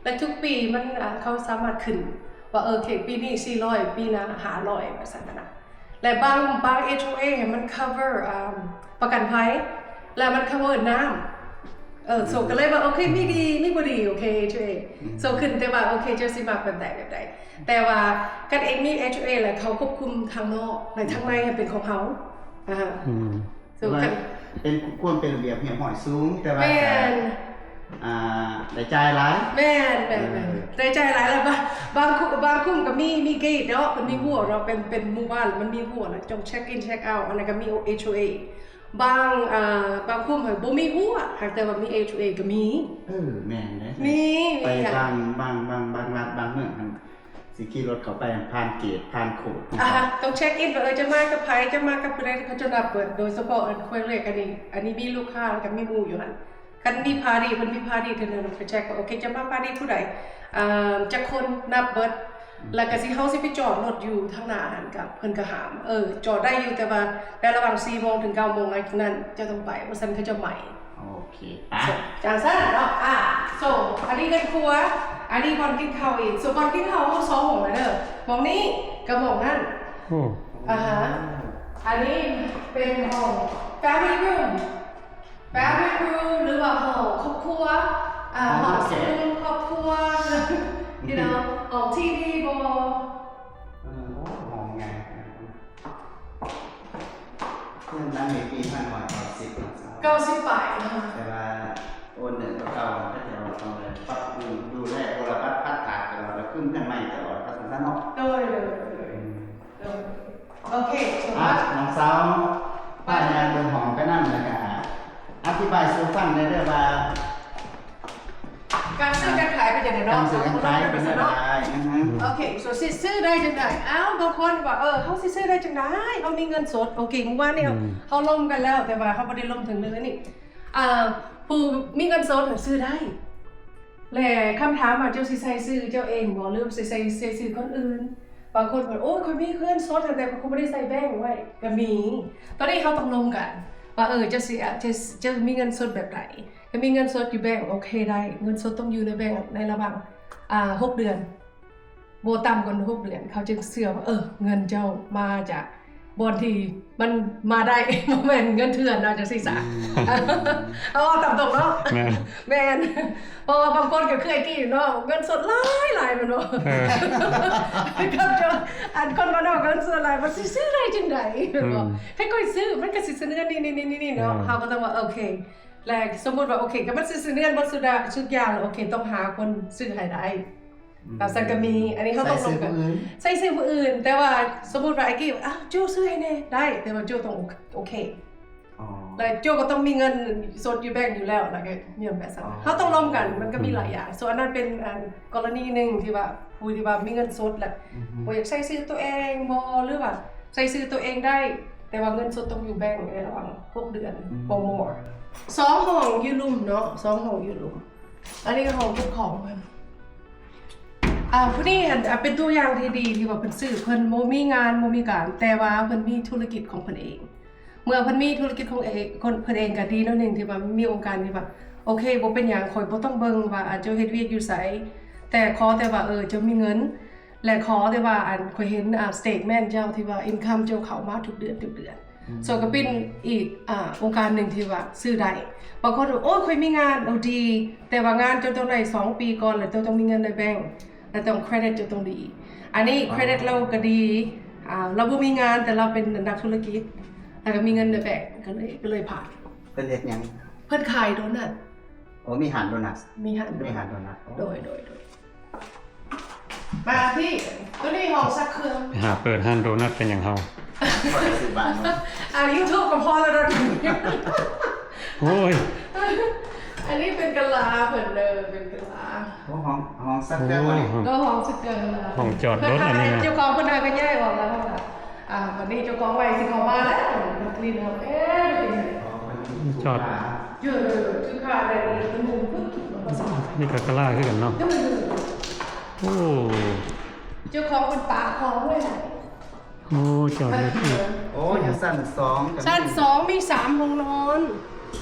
ແລະ ທຸກປີມັນ ອ່າ ເຂົາສາມາດຂຶ້ນວ່າ ໂອເຄ ປີນີ້ສີ່ຮ້ອຍ ປີໜ້າຫ້າຮ້ອຍ ວ່າຊັ້ນນະ. ແລະ ບາງ ບາງ ເອດເອັດໂອເອ ມັນ cover ອ່າ ປະກັນໄພ ແລະ ມັນ cover ນ້ຳ. ເອີ so ອືມ ກໍເລີຍວ່າ ໂອເຄ ມີດີ ມີບໍ່ດີ ໂອເຄ ເອດເອັດໂອເອ ອືມ so ຂຶ້ນແຕ່ວ່າ ໂອເຄ ເຈົ້າຊິມັກແບບໃດ ແບບໃດ. ແຕ່ວ່າຄັນເອງມີ ເອດເອັດໂອເອ ແລ້ວເຂົາຄວບຄຸມທາງນອກ ແລະ ທາງໃນຫັ້ນເປັນຂອງເຮົາ. ອ່າ ອືມ ເປັນຄວາມເປັນລະບຽບຮຽບຮ້ອຍສູງ ແຕ່ວ່າ ແມ່ນ ຈະ ອ່າ ໄດ້ຈ່າຍຫຼາຍ. ແມ່ນ ແມ່ນ ເອີ ແມ່ນ ໄດ້ຈ່າຍຫຼາຍ ແລ້ວບາງ ບາງ ບາງຄຸ້ມກໍມີ ມີເກດເນາະ ເພິ່ນມີຮົ້ວເນາະ ເປັນ ເປັນໝູ່ບ້ານ ແລ້ວມັນມີຮົ້ວ ແລ້ວຕ້ອງ check in check out ອັນນັ້ນກໍມີ ເອດເອັດໂອເອ. ບາງ ອ່າ ບາງຄຸ້ມຫັ້ນບໍ່ມີຮົ້ວ ຫາກແຕ່ວ່າມີ ເອດເອັດໂອເອ ກໍມີ. ເອີ ແມ່ນເດ້ ມີ ໄປບາງ ບາງ ບາງ ບາງລັດ ບາງເມືອງຫັ້ນ ຊິຂີ່ລົດເຂົ້າໄປ ຜ່ານເກດ ຜ່ານໂຄດ ອ່າຮະ ຕ້ອງ check in ວ່າ ເອີ ຈະມາກັບໃຜ ຈະມາກັບຜູ້ໃດ ເຂົາຈະນັບເບິດ ໂດຍສະເພາະອັນ Kwoyliak ອັນນີ້ ອັນນີ້ມີລູກຄ້າ ແລ້ວກໍມີໝູ່ຢູ່ຫັ້ນ. ຄັນມີ party ເພິ່ນມີ party ເທື່ອໜຶ່ງ ເພິ່ນ check ວ່າ ໂອເຄ ຈະມາ party ຜູ້ໃດ ອ່າ ຈັກຄົນ ນັບເບິດ. ອືມ ແລ້ວກໍຊິ ເຮົາຊິໄປຈອດລົດຢູ່ທາງໜ້າຫັ້ນ ກໍເພິ່ນກໍຫ້າມ ເອີ ຈອດໄດ້ຢູ່ ແຕ່ວ່າໃນລະຫວ່າງສີ່ໂມງເຖິງເກົ້າໂມງ ຫຼັງຈາກນັ້ນເຈົ້າຕ້ອງໄປ ບໍ່ຊັ້ນເຂົາຈະໄໝ. ໂອເຄ ໄປ ຈັ່ງຊັ້ນເນາະ. ອ່າ so ອັນນີ້ເຮືອນຄົວ ອັນນີ້ບ່ອນກິນເຂົ້າອີກ. so ບ່ອນກິນເຂົ້າເຮົາສອງໝ່ອງເລີຍເດີ ໝ່ອງນີ້ກັບໝ່ອງນັ້ນ. ໂອ້ ອ່າຮະ ອັນນີ້ເປັນຫ້ອງ family room family room ຫຼືວ່າຫ້ອງຄອບຄົວ ອ່າ ຫ້ອງ ຫ້ອງ ສະຕູຄອບຄົວ you know ຫ້ອງ ທີວີ ບໍ່. ເອີ ໂອ້ ຫ້ອງໃຫຍ່. ເຮືອນຫຼັງນີ້ປີພັນເກົ້າຮ້ອຍເກົ້າສິບເນາະ ເກົ້າສິບປາຍເນາະ ແຕ່ວ່າໂອນເນີເກົ່າໆ ເຂົາເຈົ້າຕ້ອງໄດ້ປັບປຸງ ດູແລ ບົວລະບັດ ພັດຖາດຕະຫຼອດ ແລ້ວຄືນເຮືອນໃໝ່ຕະຫຼອດ ວ່າຊັ້ນຊະເນາະ. ໂດຍ ໂດຍ ໂດຍ ອືມ ໂອເຄ ສົມມຸດ ອ່ະ ນ້ອງສາວ ພາຍ່າງເບິ່ງຫ້ອງໄປນຳ ແລ້ວກະອະທິບາຍສູ່ຟັງແດ່ເດີວ່າ ການຊື້ການຂາຍເປັນຈັ່ງໃດເນາະ ການຊື້ການຂາຍເປັນຈັ່ງໃດ. ອືຮຶ ໂອເຄ so ຊິຊື້ໄດ້ຈັ່ງໃດ? ອ້າວ ບາງຄົນວ່າ ເອີ ເຮົາຊິຊື້ໄດ້ຈັ່ງໃດ? ເຮົາມີເງິນສົດ. ໂອເຄ ມື້ວານນີ້ ອືມ ເຮົາລົມກັນແລ້ວ ແຕ່ວ່າເຮົາບໍ່ໄດ້ລົມເຖິງເລື່ອງນີ້. ອ່າ ຜູ້ມີເງິນສົດຊື້ໄດ້ ແລະ ຄຳຖາມວ່າ ເຈົ້າຊິໃສ່ຊື່ເຈົ້າເອງບໍ່ ຫຼືຊິໃສ່ ໃສ່ຊື່ຄົນອື່ນ? ບາງຄົນກໍ ໂອ້ຍ ຂ້ອຍມີເງິນສົດ ແຕ່ຂ້ອຍບໍ່ໄດ້ໃສ່ແບງໄວ້ ກໍມີ. ຕອນນີ້ເຮົາຕ້ອງລົມກັນວ່າ ເອີ ເຈົ້າຊິ ເຈົ້າ ເຈົ້າມີເງິນສົດແບບໃດ? ກໍມີເງິນສົດຢູ່ແບງ ໂອເຄ ໄດ້ ເງິນສົດຕ້ອງຢູ່ໃນແບງໃນລະຫວ່າງ ອ່າ ຫົກເດືອນ ບໍ່ຕ່ຳກວ່າຫົກເດືອນ ເຂົາຈຶ່ງເຊື່ອວ່າ ເອີ ເງິນເຈົ້າມາຈາກບ່ອນທີ່ມັນມາໄດ້ ບໍ່ແມ່ນເງິນເຖື່ອນເນາະ ຈັ່ງຊີ້ສະ. ອືມ ເອົາຕາມຕົງເນາະ ແມ່ນ ແມ່ນ ເພາະວ່າບາງຄົນກໍຄືໄອ້ກີ້ເນາະ ເງິນສົດຫຼາຍໆ ແມ່ນບໍ່? ເອີ ກັບເຈົ້າ ອັນຄົນບ້ານນອກເງິນສົດຫຼາຍ ມັນຊິຊື້ໄດ້ຈັ່ງໃດ? ແມ່ນບໍ່? ອືມ ໃຫ້ຂ້ອຍຊື້ ມັນກໍຊິສະເໜືອນີ້ໆໆເນາະ. ອືມ ເຮົາກໍຕ້ອງວ່າ ໂອເຄ ແລະ ສົມມຸດວ່າ ໂອເຄ ກໍມັນຊິສະເໜືອໝົດສຸດ ທຸກຢ່າງ ໂອເຄ ຕ້ອງຫາຄົນຊື້ໃຫ້ໄດ້. ອືມ ແລ້ວຊັ້ນກໍມີ ອັນນີ້ເຮົາຕ້ອງລົມກັນ ໃສ່ຊື່ຜູ້ອື່ນ ໃສ່ຊື່ຜູ້ອື່ນ ແຕ່ວ່າສົມມຸດວ່າ ໄອ້ກີ້ ອ້າວ ໂຈ້ຊື້ໃຫ້ແດ່ ໄດ້ ແຕ່ວ່າໂຈ້ຕ້ອງໂອເຄ. ອໍ ແລ້ວໂຈ້ກໍຕ້ອງມີເງິນສົດຢູ່ແບງຢູ່ແລ້ວ ແລ້ວກໍມີແບບຊັ້ນ ອໍ ເຮົາຕ້ອງລົມກັນ ມັນກໍມີຫຼາຍຢ່າງ. ສ່ວນອັນນັ້ນເປັນ ອັນ ກໍລະນີໜຶ່ງທີ່ວ່າ ຜູ້ທີ່ວ່າມີເງິນສົດ ແລ້ວ ອືຮຶ ບໍ່ຢາກໃສ່ຊື່ຕົວເອງບໍ່ ຫຼືວ່າໃສ່ຊື່ຕົວເອງໄດ້ ແຕ່ວ່າເງິນສົດຕ້ອງຢູ່ແບງໃນລະຫວ່າງຫົກເດືອນ ອືມ ບໍ່ more. ສອງຫ້ອງຢູ່ລຸ່ມເນາະ ສອງຫ້ອງຢູ່ລຸ່ມ. ອັນນີ້ຫ້ອງເກັບຂອງເພິ່ນ ອ່າ ຜູ້ນີ້ຫັ້ນ ອ່າ ເປັນຕົວຢ່າງທີ່ດີ ທີ່ວ່າເພິ່ນຊື້ ເພິ່ນບໍ່ມີງານ ບໍ່ມີການ ແຕ່ວ່າເພິ່ນມີທຸລະກິດຂອງເພິ່ນເອງ. ເມື່ອເພິ່ນມີທຸລະກິດຂອງເອ ຂອງເພິ່ນເອງກໍດີແນວໜຶ່ງ ທີ່ວ່າມີອົງການທີ່ວ່າ ໂອເຄ ບໍ່ເປັນຫຍັງ ຂ້ອຍບໍ່ຕ້ອງເບິ່ງວ່າ ອາ ເຈົ້າເຮັດວຽກຢູ່ໃສ ແຕ່ຂໍແຕ່ວ່າ ເອີ ເຈົ້າມີເງິນ ແລະ ຂໍແຕ່ວ່າ ອັນ ຂ້ອຍເຫັນ ອ່າ ສະເຕດເມັນເຈົ້າ ທີ່ວ່າອິນຄັມເຈົ້າເຂົ້າມາທຸກເດືອນ ທຸກເດືອນ. ອືມ ໂຊ ກໍເປັນອີກ ອ່າ ອົງການໜຶ່ງທີ່ວ່າຊື້ໄດ້. ບາງຄົນ ໂອ້ຍ ຂ້ອຍມີງານ ໂອ ດີ ແຕ່ວ່າງານເຈົ້າຕ້ອງໄດ້ສອງປີກ່ອນ ແລ້ວເຈົ້າຕ້ອງມີເງິນໃນແບັງ ແລ້ວຕ້ອງ ເຄຣດິດເຈົ້າຕ້ອງດີ. ອັນນີ້ ອໍ ເຄຣດິດລາວກໍດີ ອ່າ ລາວບໍ່ມີງານ ແຕ່ລາວເປັນນັກທຸລະກິດ ແລ້ວກໍມີເງິນໃນແບັງ ກໍເລີຍ ກໍເລີຍຜ່ານ. ເພິ່ນເຮັດຫຍັງ? ເພິ່ນຂາຍໂດນັດ. ໂອ້ ມີຮ້ານໂດນັດ. ມີຮ້ານໂດນັດ. ມີຮ້ານໂດນັດ. ໂອ້ ໂດຍ ໂດຍ ໂດຍ. ມາທີ່ ຕົວນີ້ຫ້ອງຊັກເຄື່ອງ. ໄປຫາເປີດຮ້ານໂດນັດເປັນຫຍັງເຮົາ? ບໍ່ໄດ້ຊື້ບ້ານເນາະ. ອ່າ ຢູທູບກໍພໍແລ້ວເນາະ. ໂອ້ຍ ອັນນີ້ເປັນກະລາເພິ່ນເດີ ເປັນກະລາ. ໂອ້ ຫ້ອງ ຫ້ອງຊັກເຄື່ອງ ໂອ້ ນີ້. ໂອ້ ຫ້ອງຊັກເຄື່ອງ ຫ້ອງຈອດລົດອັນນີ້ນະ. ເຈົ້າຂອງເພິ່ນຫາກໍຍ້າຍອອກແລ້ວ. ອ່າ ບັດນີ້ເຈົ້າຂອງໃໝ່ຊິເຂົ້າມາແລ້ວ ມາກລີນເຮົາເອງ. ຈອດ ເອີ ຖືຄາໄດ້ອີກ ນີ້ກໍກະລາຄືກັນເນາະ. ໂອ້ ເຈົ້າຂອງເພິ່ນປະຂອງໄວ້. ໂອ້ ຈອດລົດອີກ. ໂອ້ ຢູ່ຊັ້ນສອງ. ຊັ້ນສອງມີສາມຫ້ອງນອນ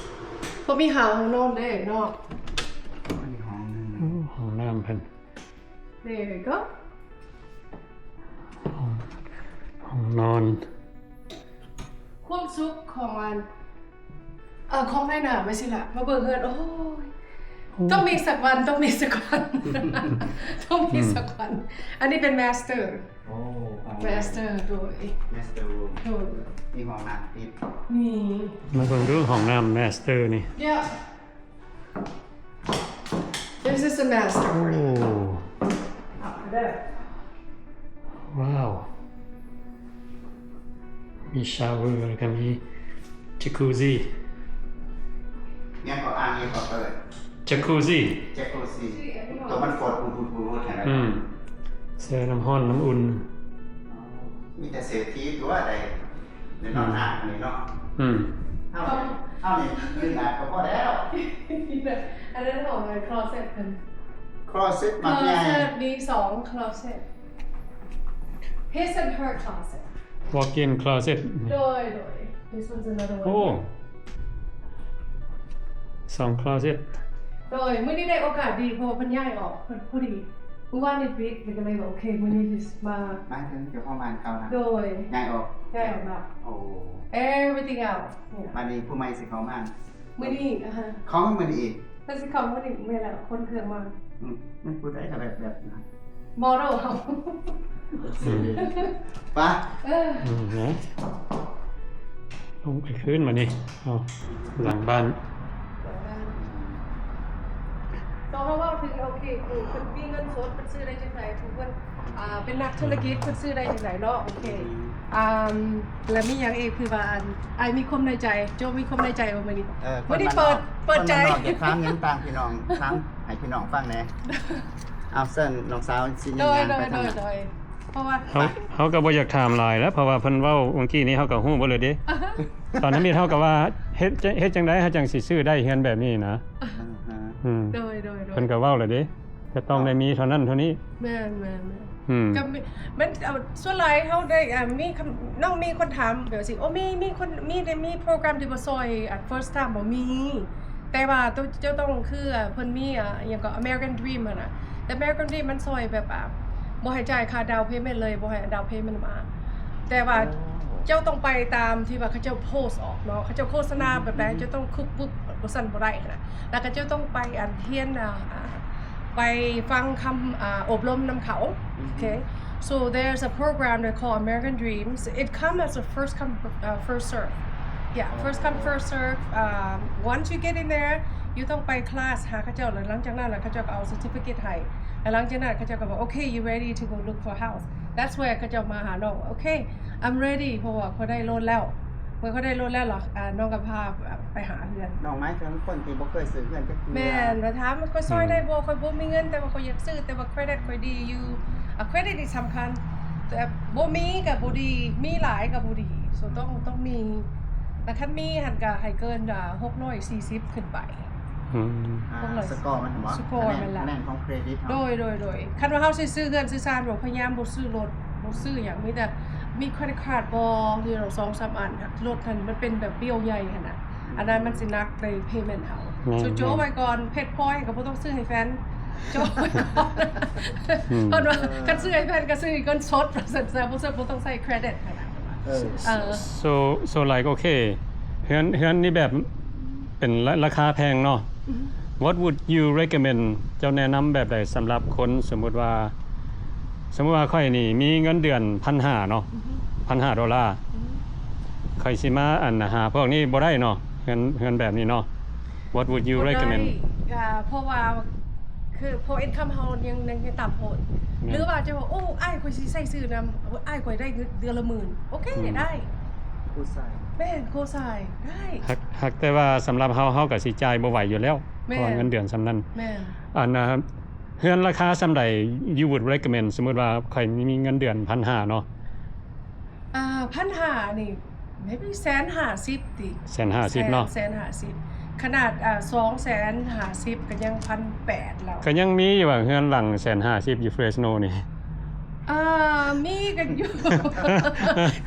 ເພິ່ນມີຫ້າຫ້ອງນອນເດ້ເນາະ. ໂອ້ ຫ້ອງນ້ຳເພິ່ນ. There you go. ຫ້ອງ ຫ້ອງນອນ. ຄວາມສຸກຂອງອັນ ເອີ ຂອງນາຍໜ້າໄວ້ຊິລະ ມາເບິ່ງເຮືອນ. ໂອ້ຍ ໂອ້ ຕ້ອງມີສັກວັນ ຕ້ອງມີສັກວັນ ຕ້ອງມີ ອືມ ສັກວັນ. ອັນນີ້ເປັນ master. ໂອ້ ມາສເຕີ ໂດຍ ມາສເຕີຣູມ ໂດຍ ມີຫ້ອງນ້ຳຕິດ. ມີ ມາເບິ່ງດູຫ້ອງນ້ຳມາສເຕີນີ້. Yeah. This is the master. ໂອ້ ວ້າວ ມີຊາວເວີ ແລ້ວກໍມີຈາກູຊີ. ຍັງກໍອ່ານຍັງກໍເປີດ ຈາກູຊີ ຈາກູຊີ ຕົວມັນຟອດ ອືມ ແຊ່ນ້ຳຮ້ອນນ້ຳອຸ່ນ. ມີແຕ່ເສດຖີຕົວໃດ ແນ່ນອນ ອືມ ອ່າງອັນນີ້ເນາະ. ອືມ ເຮົາ ເຮົານີ້ໜຶ່ງອ່າງກໍພໍແລ້ວ. ອັນນັ້ນຂອງ closet ເພິ່ນ closet ມັກໃຫຍ່ closet ມີສອງ closet. His and her closet. Walk-in closet. ໂດຍ ໂດຍ This one's another one. ໂອ້ ສອງ closet. ໂດຍ ມື້ນີ້ໄດ້ໂອກາດດີ ເພາະວ່າເພິ່ນຍ້າຍອອກ ເພິ່ນພໍດີ ມື້ວານນີ້ປິດ ກໍເລີຍວ່າ ໂອເຄ ມື້ນີ້ຊິມາ ໝາຍເຖິງເຈົ້າຂອງບ້ານເກົ່ານະ. ໂດຍ ຍ້າຍອອກ ຍ້າຍອອກແລ້ວ. ໂອ້ everything out. ບັດນີ້ຜູ້ໃໝ່ຊິເຂົ້າມາມື້ນີ້. ອ່າຮະ ເຂົ້າມາມື້ນີ້ອີກ. ເພິ່ນຊິເຂົ້າມື້ນີ້ ແມ່ນແລ້ວ ຂົນເຄື່ອງມາ. ອືມ ມັນຜູ້ໃດກໍແບບ ແບບນັ້ນ model ເຮົາ ອືມ ໄປ ເອີ ອືມ ລົງໄປຄືນບັດນີ້. ເອົາ ຫຼັງບ້ານ ຕົວເຮົາເວົ້າເຖິງ ໂອເຄ ເພິ່ນມີເງິນສົດ ເພິ່ນຊື້ໄດ້ຈັ່ງໃດ ເພິ່ນ ອ່າ ເປັນນັກທຸລະກິດ ເພິ່ນຊື້ໄດ້ຈັ່ງໃດເນາະ. ໂອເຄ ອ່າ ແລະ ມີຫຍັງອີກ ຄືວ່າ ອັນ ອ້າຍມີຄວາມໃນໃຈ ໂຈມີຄວາມໃນໃຈບໍ່ມື້ນີ້? ເອີ ມື້ນີ້ເປີດ ເປີດໃຈ ຢາກຖາມຫຍັງຕ່າງພີ່ນ້ອງ ຖາມໃຫ້ພີ່ນ້ອງຟັງແດ່. ເອົາ ເຊີນນ້ອງສາວຊິຍ່າງໄປທາງນັ້ນ. ໂດຍ ໂດຍ ໂດຍ ເພາະວ່າເຮົາ ເຮົາກໍບໍ່ຢາກຖາມຫຼາຍແລ້ວ ເພາະວ່າເພິ່ນເວົ້າເມື່ອກີ້ນີ້ ເຮົາກໍຮູ້ເບິດແລ້ວເດ້. ຕອນທຳອິດເຮົາກໍວ່າ ເຮັດ ເຮັດຈັ່ງໃດເຮົາຈັ່ງຊິຊື້ໄດ້ເຮືອນແບບນີ້ນະ. ອືມ ໂດຍ ໂດຍ ໂດຍ ເພິ່ນກໍເວົ້າແລ້ວເດ້ ຈະຕ້ອງໄດ້ມີເທົ່ານັ້ນເທົ່ານີ້. ແມ່ນ ແມ່ນ ແມ່ນ ອືມ ກໍມີ ມັນ ເອົາ ສ່ວນຫຼາຍເຮົາໄດ້ ອ່າ ມີຄຳ ນ້ອງມີຄົນຖາມແບບວ່າຊິ ໂອ້ ມີ ມີຄົນ ມີ ໄດ້ມີໂປຣແກຣມທີ່ວ່າຊ່ອຍ ອ່າ first time ບໍ່? ມີ ແຕ່ວ່າໂຕ ເຈົ້າຕ້ອງ ຄື ອ່າ ເພິ່ນມີ ອ່າ ອີ່ຫຍັງກໍ American Dream ຫັ້ນນະ ແຕ່ American Dream ມັນຊ່ອຍແບບ ອ່າ ບໍ່ໃຫ້ຈ່າຍຄ່າ down payment ເລີຍ ບໍ່ໃຫ້ down payment ມາ ແຕ່ວ່າ ໂອ້ ເຈົ້າຕ້ອງໄປຕາມທີ່ວ່າເຂົາເຈົ້າໂພສອອກເນາະ ເຂົາເຈົ້າໂຄສະນາແບບໃດ ອືມ ເຈົ້າຕ້ອງຄຸກບຸກ ບໍ່ຊັ້ນບໍ່ໄດ້ຫັ້ນນະ. ແລ້ວກໍເຈົ້າຕ້ອງໄປ ອັນ ຮຽນ ອ່າ ໄປຟັງຄຳ ອ່າ ອົບຮົມນຳເຂົາ. ໂອເຄ so there's a program they call American Dreams. It come as a first come, uh, first serve. Yeah, first come, first serve. Um, once you get in there, you ຕ້ອງໄປຄລາສຫາເຂົາເຈົ້າ ແລ້ວຫຼັງຈາກນັ້ນ ແລ້ວເຂົາເຈົ້າກໍເອົາ certificate ໃຫ້ ແລ້ວຫຼັງຈາກນັ້ນເຂົາເຈົ້າກໍບອກ ໂອເຄ you ready to go look for house. That's where ເຂົາເຈົ້າມາຫານ້ອງ ໂອເຄ I'm ready ເພາະວ່າຂ້ອຍໄດ້ລົດແລ້ວ. ເມື່ອຂ້ອຍໄດ້ລົດແລ້ວ ອ່າ ນ້ອງກໍພາໄປຫາເຮືອນ. ນ້ອງໝາຍເຖິງຄົນທີ່ບໍ່ເຄີຍຊື້ເຮືອນຈັກເທື່ອ. ແມ່ນ ແລ້ວຖາມວ່າຂ້ອຍຊ່ອຍໄດ້ບໍ່? ອືມ ຂ້ອຍບໍ່ມີເງິນ ແຕ່ວ່າຂ້ອຍຢາກຊື້ ແຕ່ວ່າເຄຣດິດຂ້ອຍດີຢູ່. ອ່າ ເຄຣດິດນີ້ສຳຄັນ ແຕ່ບໍ່ມີກໍບໍ່ດີ ມີຫຼາຍກໍບໍ່ດີ. So ຕ້ອງ ຕ້ອງມີ ແຕ່ຄັນມີຫັ້ນກໍໃຫ້ເກີນ ອ່າ ຫົກຮ້ອຍສີ່ສິບຂຶ້ນໄປ. ອືມ ອ່າ ສະກໍມັນ ສະກໍມັນ ແມ່ນຂອງເຄຣດິດເນາະ. ໂດຍ ໂດຍ ໂດຍ ຄັນວ່າເຮົາຊິຊື້ເຮືອນຊື້ຊານ ບໍ່ ພະຍາຍາມບໍ່ຊື້ລົດ ບໍ່ຊື້ຫຍັງ ມີແຕ່ມີເຄຣດິດຄາດບໍ່ ຢູ່ສອງສາມອັນ ລົດຫັ້ນມັນເປັນແບບບິວໃຫຍ່ຫັ້ນນະ ອັນນັ້ນມັນຊິໜັກໃນເພເມັນເຮົາ. ໂຈະໄວ້ກ່ອນ ເພັດພອຍກໍບໍ່ຕ້ອງຊື້ໃຫ້ແຟນ ໂຈະໄວ້ກ່ອນ ອືມ ເພິ່ນວ່າ ເອີ ຄັນຊື້ໃຫ້ແຟນກໍຊື້ເງິນສົດ ວ່າຊັ້ນຊະ ບໍ່ ບໍ່ຕ້ອງໃຊ້ເຄຣດິດຫັ້ນນະ. ເອີ ເອີ so so like okay ເຮືອນ ເຮືອນນີ້ແບບເປັນລາ ລາຄາແພງເນາະ what would you recommend ເຈົ້າແນະນຳແບບໃດສຳລັບຄົນ ສົມມຸດວ່າ ສົມມຸດວ່າຂ້ອຍນີ້ມີເງິນເດືອນພັນຫ້າເນາະ ພັນຫ້າໂດລາ ຂ້ອຍຊິມາ ອັນ ຫາພວກນີ້ບໍ່ໄດ້ເນາະ ເຮືອນ ເຮືອນແບບນີ້ເນາະ. What would you recommend? ບໍ່ໄດ້ ກະເພາະວ່າ ຄື ເພາະ income ເຮົາຍັງ ຍັງ ຍັງຕ່ຳໂພດ ແມ່ນ ຫຼືວ່າຈະວ່າ ໂອ້ ອ້າຍຂ້ອຍຊິໃຊ້ຊື້ນຳ ໂອ້ ອ້າຍຂ້ອຍໄດ້ເດືອນລະໝື່ນ ໂອເຄ ອືມ ໄດ້ ໂຄຊາຍ ແມ່ນ ໂຄຊາຍ ໄດ້ ຫາກ ຫາກແຕ່ວ່າສຳລັບເຮົາ ເຮົາກະຊິຈ່າຍບໍ່ໄຫວຢູ່ແລ້ວ ແມ່ນ ເພາະວ່າເງິນເດືອນສ່ຳນັ້ນ ແມ່ນ ອັນ ເຮືອນລາຄາສ່ຳໃດ you would recommend ສົມມຸດວ່າຂ້ອຍມີເງິນເດືອນພັນຫ້າເນາະ ອ່າ ພັນຫ້ານີ້ maybe ແສນຫ້າສິບຕິ ແສນຫ້າສິບເນາະ ແສນຫ້າສິບ ຂະໜາດ ອ່າ ສອງແສນຫ້າສິບກໍຍັງພັນແປດແລ້ວ ກໍຍັງມີຢູ່ວ່າເຮືອນຫຼັງແສນຫ້າສິບຢູ່ Fresno ນີ້ ອ່າ ມີກັນຢູ່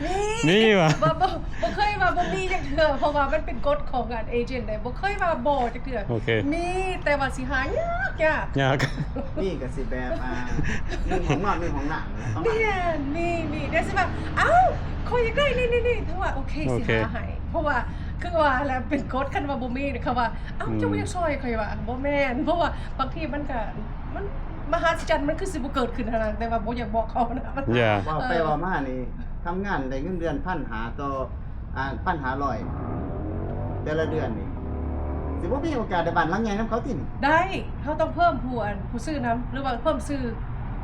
ມີ ມີວ່າ ບໍ່ ບໍ່ ບໍ່ເຄີຍວ່າບໍ່ມີຈັກເທື່ອ ເພາະວ່າມັນເປັນກົດຂອງອັນ agent ເດ້ ບໍ່ເຄີຍວ່າບໍ່ຈັກເທື່ອ ໂອເຄ ມີ ແຕ່ວ່າຊິຫາຍາກ ຍາກ ຍາກ ມີກໍຊິແບບ ອ່າ ໜຶ່ງຫ້ອງນອນ ໜຶ່ງຫ້ອງນ້ຳ ປະມານ ແມ່ນ ມີ ມີ ແຕ່ຊິວ່າ ອ້າວ ຂ້ອຍຢາກໄດ້ນີ້ ນີ້ ຖືວ່າໂອເຄ ໂອເຄ ຊິຫາໃຫ້ ເພາະວ່າ ຄືວ່າແຫຼະ ເປັນກົດ ຄັນວ່າບໍ່ມີ ເຂົາວ່າ ອ້າວ ອືມ ເຈົ້າບໍ່ຢາກຊ່ອຍ ຂ້ອຍວ່າ ບໍ່ແມ່ນ ເພາະວ່າບາງທີມັນກະ ມັນ ມະຫັດສະຈັນ ມັນຄືຊິບໍ່ເກີດຂຶ້ນຫັ້ນນະ ແຕ່ວ່າບໍ່ຢາກບອກເຂົານະ ເວົ້າໄປເວົ້າມານີ້ ເອີ ທຳງານໄດ້ເງິນເດືອນພັນຫ້າຕໍ່ ອ່າ ພັນຫ້າຮ້ອຍ ແຕ່ລະເດືອນນີ້ ຊິບໍ່ມີໂອກາດໄດ້ບ້ານຫຼັງໃຫຍ່ນຳເຂົາຕິນີ້? ໄດ້ ເຮົາຕ້ອງເພີ່ມຜູ້ ອັນ ຜູ້ຊື້ນຳ ຫຼືວ່າເພີ່ມຊື້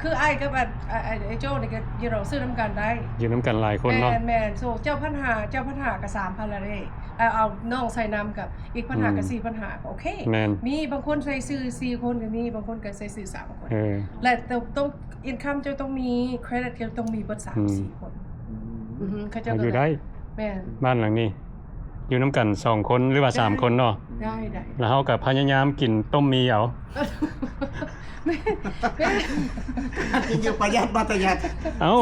ຄືອ້າຍກັບ ອັນ ອ້າຍ ອ້າຍໂຈ້ນີ້ກໍ you know ຊື້ນຳກັນໄດ້ ຢູ່ນຳກັນຫຼາຍຄົນເນາະ ແມ່ນໆ so ເຈົ້າພັນຫ້າ ເຈົ້າພັນຫ້າກໍສາມພັນລະເດ້ ເອົາ ເອົານ້ອງໃສ່ນຳກໍອີກພັນຫ້າ ອືມ ກໍສີ່ພັນຫ້າ ກໍໂອເຄ ແມ່ນ ມີບາງຄົນໃສ່ຊື້ສີ່ຄົນກໍມີ ບາງຄົນກໍໃສ່ຊື້ສາມຄົນ ເອີ ແລະ ຕ້ອງ ຕ້ອງ income ເຈົ້າຕ້ອງມີ credit ເຈົ້າຕ້ອງມີເບິດສາມ ອືມ ສີ່ຄົນ ອືມ ເຂົາເຈົ້າກໍຢູ່ໄດ້ ແມ່ນ ບ້ານຫຼັງນີ້ ຢູ່ນຳກັນສອງຄົນ ຫຼືວ່າສາມຄົນເນາະ ໄດ້ ໄດ້ ແລ້ວເຮົາກໍພະຍາຍາມກິນຕົ້ມໝີ່ເອົາ ແມ່ນ ແມ່ນ ກິນຢູ່ປະຢັດ ບັດປະຢັດ ເອົ້າ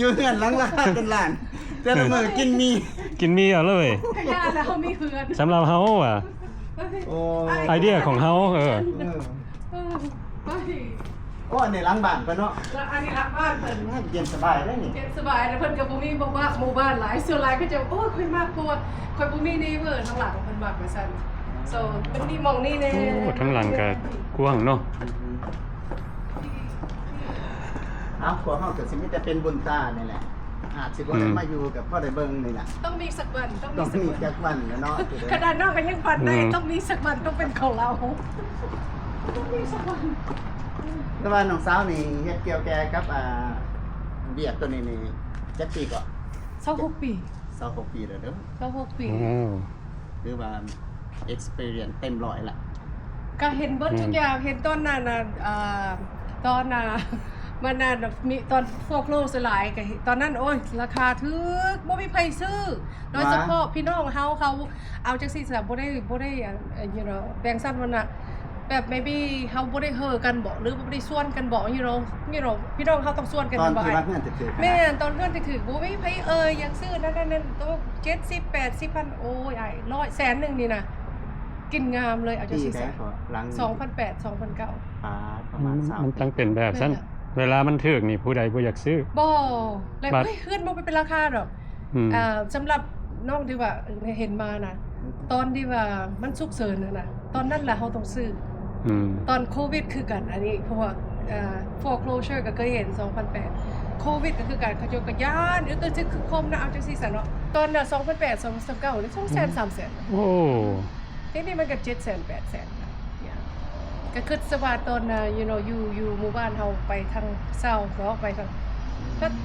ຢູ່ເຮືອນຫຼັງລາຄາເປັນລ້ານ ແຕ່ລະມື້ກິນໝີ່ ກິນໝີ່ເອົາເລີຍ ຂະຫຍາດແລ້ວເຮົາມີເຮືອນ ສຳລັບເຮົາວ່າ ໂອ້ຍ ໄອເດຍຂອງເຮົາ ເອີ ເອີ ເອີ ໄປ ໂອ້ ອັນນີ້ຫຼັງບ້ານເພິ່ນເນາະ ແລ້ວອັນນີ້ຫຼັງບ້ານເພິ່ນ ເຢັນສະບາຍເດ້ນີ້ ເຢັນສະບາຍ ແລ້ວເພິ່ນກໍບໍ່ມີໝູ່ບ້ານ ໝູ່ບ້ານຫຼາຍ ສ່ວນຫຼາຍເຂົາເຈົ້າ ໂອ້ຍ ຂ້ອຍມັກ ເພາະວ່າຂ້ອຍບໍ່ມີ neighbor ທາງຫຼັງເພິ່ນມັກວ່າຊັ້ນ so ເພິ່ນມີໝ່ອງນີ້ແດ່ ໂອ້ ທາງຫຼັງກໍກວ້າງເນາະ ເອົ້າ ພວກເຮົາກໍຊິມີແຕ່ເປັນບຸນຕານີ້ແຫຼະ ອາດຊິບໍ່ໄດ້ ອືມ ມາຢູ່ ກໍພໍໄດ້ເບິ່ງນີ້ແຫຼະ ຕ້ອງມີສັກວັນ ຕ້ອງມີ ຕ້ອງມີສັກວັນ ຈັກວັນແຫຼະເນາະ ຂະໜາດນ້ອງກໍຍັງຝັນໄດ້ ອືມ ຕ້ອງມີສັກວັນ ຕ້ອງເປັນຂອງລາວ ຕ້ອງມີສັກວັນ ແຕ່ວ່ານ້ອງສາວນີ້ເຮັດກ່ຽວແກ່ກັບ ອ່າ ວຽກຕົວນີ້ນີ້ຈັກປີເກາະ? ຊາວຫົກປີ ຊາວຫົກປີແລ້ວເດີ ຊາວຫົກປີ ວ້າວ ຖືວ່າ experience ເຕັມຮ້ອຍລະ ກະເຫັນເບິດ ແມ່ນ ທຸກຢ່າງ ເຫັນຕອນນັ້ນນະ ເອີ ຕອນນະ ມັນນະ ມີຕອນ foreclose ຫຼາຍ ກະເຫັນຕອນນັ້ນ ໂອ້ຍ ລາຄາຖືກ ບໍ່ມີໃຜຊື້ ໂດຍສະເພາະ ວ່າ ພີ່ນ້ອງເຮົາ ເຂົາ ເອົາຈັ່ງຊີ້ຊະ ບໍ່ໄດ້ ບໍ່ໄດ້ you know ແບ່ງຊັ້ນວັນນະ ແບບ maybe ເຮົາບໍ່ໄດ້ເຮີກັນບໍ ຫຼືວ່າບໍ່ໄດ້ຊວນກັນບໍ you know you know ພີ່ນ້ອງເຮົາຕ້ອງຊວນກັນ ຕອນທີ່ວ່າເຮືອນຖືກໆ ແມ່ນ ຕອນເຮືອນຖືກໆ ບໍ່ມີໃຜເອີຍຢາກຊື້ນັ້ນໆ ໂຕເຈັດສິບ ແປດສິບພັນ ໂອ້ຍ ອ້າຍ ຮ້ອຍ ແສນໜຶ່ງນີ້ນະ ກິນງາມເລີຍ ເອົາຈັ່ງຊີ້ຊະ ປີໃດເກາະ ຫຼັງ ສອງພັນແປດ ສອງພັນເກົ້າ ປາດ ປະມານ ອືມ ຊາວ ມັນຈັ່ງເປັນແບບຊັ້ນ ແມ່ນລະ ເວລາມັນຖືກນີ້ ຜູ້ໃດບໍ່ຢາກຊື້ ບໍ່ ແລະ ບາດ ເຮີຍ ເຮືອນບໍ່ໄປເປັນລາຄາດອກ ອືມ ອ່າ ສຳລັບນ້ອງທີ່ວ່າເຫັນມານະ ຕອນທີ່ວ່າມັນສຸກເສີນຫັ້ນນະ ຕອນນັ້ນລະເຮົາຕ້ອງຊື້ ອືມ ຕອນໂຄວິດຄືກັນ ອັນນີ້ ເພາະວ່າ ອ່າ foreclosure ກໍເຄີຍເຫັນ ສອງພັນແປດ ໂຄວິດກໍຄືກັນ ເຂົາເຈົ້າກໍຢ້ານ ເອີ ກໍຄືຄົມນະ ເອົາຈັ່ງຊີ້ຊະເນາະ ຕອນນະ ສອງພັນແປດ ສອງພັນເກົ້ານີ້ ສອງແສນ ສາມແສນ ໂອ້ ດຽວນີ້ມັນກໍເຈັດແສນ ແປດແສນ ກໍຄິດຊະວ່າຕອນ you know ຢູ່ ຢູ່ໝູ່ບ້ານເຮົາໄປທາງ south ເນາະ ໄປທາງ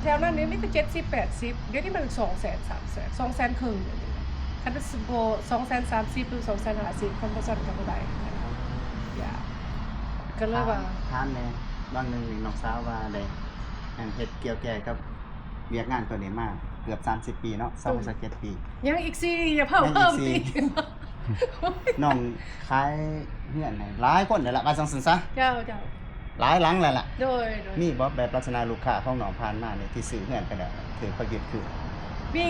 ແຖວນັ້ນນີ້ມີແຕ່ເຈັດສິບ ແປດສິບ ດຽວນີ້ມັນສອງແສນ ສາມແສນ ສອງແສນເຄິ່ງ ຄັນບໍ່ ສອງແສນສາມສິບ ຫຼື ສອງແສນຫ້າສິບ ຄັນບໍ່ຊັ້ນກໍບໍ່ໄດ້ ຢ່າ ກໍເລີຍວ່າ ຖາມແດ່ ບາງໜຶ່ງນີ້ນ້ອງສາວວ່າໄດ້ ອັນ ເຮັດກ່ຽວແກ່ກັບວຽກງານຕົວນີ້ມາເກືອບສາມສິບປີເນາະ ຊາວຫົກ ຊາວເຈັດປີ ຍັງອີກສີ່ ຢ່າເພີ່ມ ຍັງອີກສີ່ ເພີ່ມອີກ ນ້ອງຂາຍເຮືອນໃຫ້ຫຼາຍຄົນແລ້ວລະ ວ່າຈັ່ງຊັ້ນຊະ. ເຈົ້າ ເຈົ້າ. ຫຼາຍຫຼັງແລ້ວລະ. ໂດຍ ໂດຍ. ມີບໍ່ແບບລັກສະນະລູກຄ້າຂອງນ້ອງຜ່ານມານີ້ ທີ່ຊື້ເຮືອນໄປແລ້ວ ຖືກເຂົາຍຶດຄືນ? ມີ.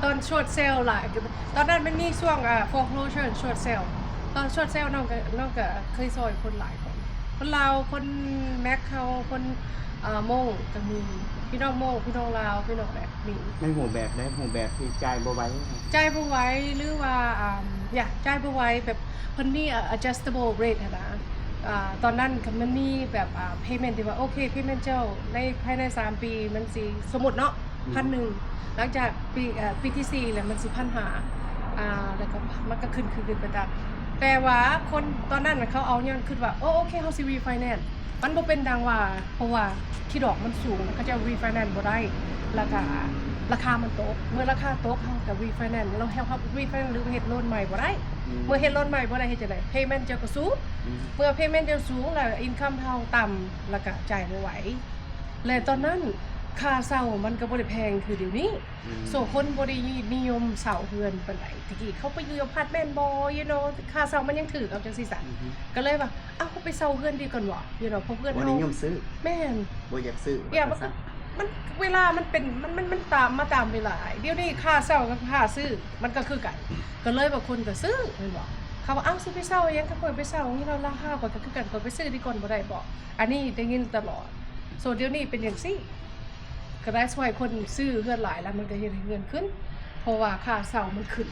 ຕອນ short sale ຫຼາຍ ຕອນນັ້ນມັນມີຊ່ວງ ອ່າ foreclosure short sale. ຕອນ short sale ນ້ອງກໍ ນ້ອງກໍເຄີຍຊ່ອຍຄົນຫຼາຍຄົນ ຄົນລາວ ຄົນແມັກເຮົາ ຄົນ ເອີ ມົ້ງກໍມີ ພີ່ນ້ອງມົ້ງ ພີ່ນ້ອງລາວ ພີ່ນ້ອງແບບນີ້. ໃນຮູບແບບໃດ? ຮູບແບບທີ່ຈ່າຍບໍ່ໄຫວ? ຈ່າຍບໍ່ໄຫວ ຫຼືວ່າ ອາ ຢາກຈ່າຍບໍ່ໄຫວ ແບບເພິ່ນມີ adjustable rate ຫັ້ນນະ. ອາ ຕອນນັ້ນກໍມັນມີແບບ ອາ payment ທີ່ວ່າ ໂອເຄ payment ເຈົ້າໃນ ພາຍໃນສາມປີມັນຊິ ສົມມຸດເນາະ ອືມ ພັນໜຶ່ງ ຫຼັງຈາກປີ ເອີ ປີທີສີ່ແລ້ວມັນຊິພັນຫ້າ ອາ ແລ້ວກໍມັນກໍຂຶ້ນ ຂຶ້ນ ຂຶ້ນໄປຕາມ ແຕ່ວ່າຄົນຕອນນັ້ນນະ ເຂົາເອົາຍ້ອນຄິດວ່າ ໂອ ໂອເຄ ເຮົາຊິ refinance ມັນບໍ່ເປັນດັ່ງວ່າ ເພາະວ່າທີ່ດອກມັນສູງ ເຂົາເຈົ້າ refinance ບໍ່ໄດ້ ແລ້ວກະລາຄາມັນຕົກ ເມື່ອລາຄາຕົກ ເຮົາກະ refinance ແລ້ວເຮົາ refinance ຫຼືເຮັດໂລນໃໝ່ບໍ່ໄດ້ ອືມ ເມື່ອເຮັດໂລນໃໝ່ບໍ່ໄດ້ ເຮັດຈັ່ງໃດ? payment ເຈົ້າກໍສູງ ອືມ ເມື່ອ payment ເຈົ້າສູງ ແລ້ວ income ເຮົາຕ່ຳ ແລ້ວກະຈ່າຍບໍ່ໄຫວ ແລະຕອນນັ້ນຄ່າເຊົ່າມັນກໍບໍ່ໄດ້ແພງຄືດຽວນີ້ ອືມ so ຄົນບໍ່ໄດ້ນິຍົມເຊົ່າເຮືອນປານໃດ. ແຕ່ກີ້ເຂົາໄປຢູ່ອາພາດເມັນບໍ່ you know ຄ່າເຊົ່າມັນຍັງຖືກ ເອົາຈັ່ງຊີ້ຊະ ອືຮຶ ກໍເລີຍວ່າ ເອົາ ເຮົາໄປເຊົ່າເຮືອນດີກ່ອນຫວາ you know ເພາະເຮືອນ ບໍ່ນິຍົມຊື້ ແມ່ນ ບໍ່ຢາກຊື້ ຢາກ ວ່າຊັ້ນຊະ ມັນ ເວລາມັນເປັນ ມັນ ມັນ ມັນຕາມ ມາຕາມເວລາ. ດຽວນີ້ຄ່າເຊົ່າກັບຄ່າຊື້ມັນກໍຄືກັນ ກໍເລີຍບາງຄົນກໍຊື້ແມ່ນບໍ່ ເຂົາວ່າ ເອົ້າ ຊິໄປເຊົ່າຫຍັງ ຄັນຂ້ອຍໄປເຊົ່າ you know ລາຄາຂ້ອຍກໍຄືກັນ ຂ້ອຍໄປຊື້ດີກ່ອນບໍ່ໄດ້ບໍ? ອັນນີ້ໄດ້ຍິນຕະຫຼອດ. so ດຽວນີ້ເປັນຈັ່ງຊີ້ ກໍ that's why ຄົນຊື້ເຮືອນຫຼາຍແລ້ວ ມັນກໍເຮັດໃຫ້ເຮືອນຂຶ້ນ ເພາະວ່າຄ່າເຊົ່າມັນຂຶ້ນ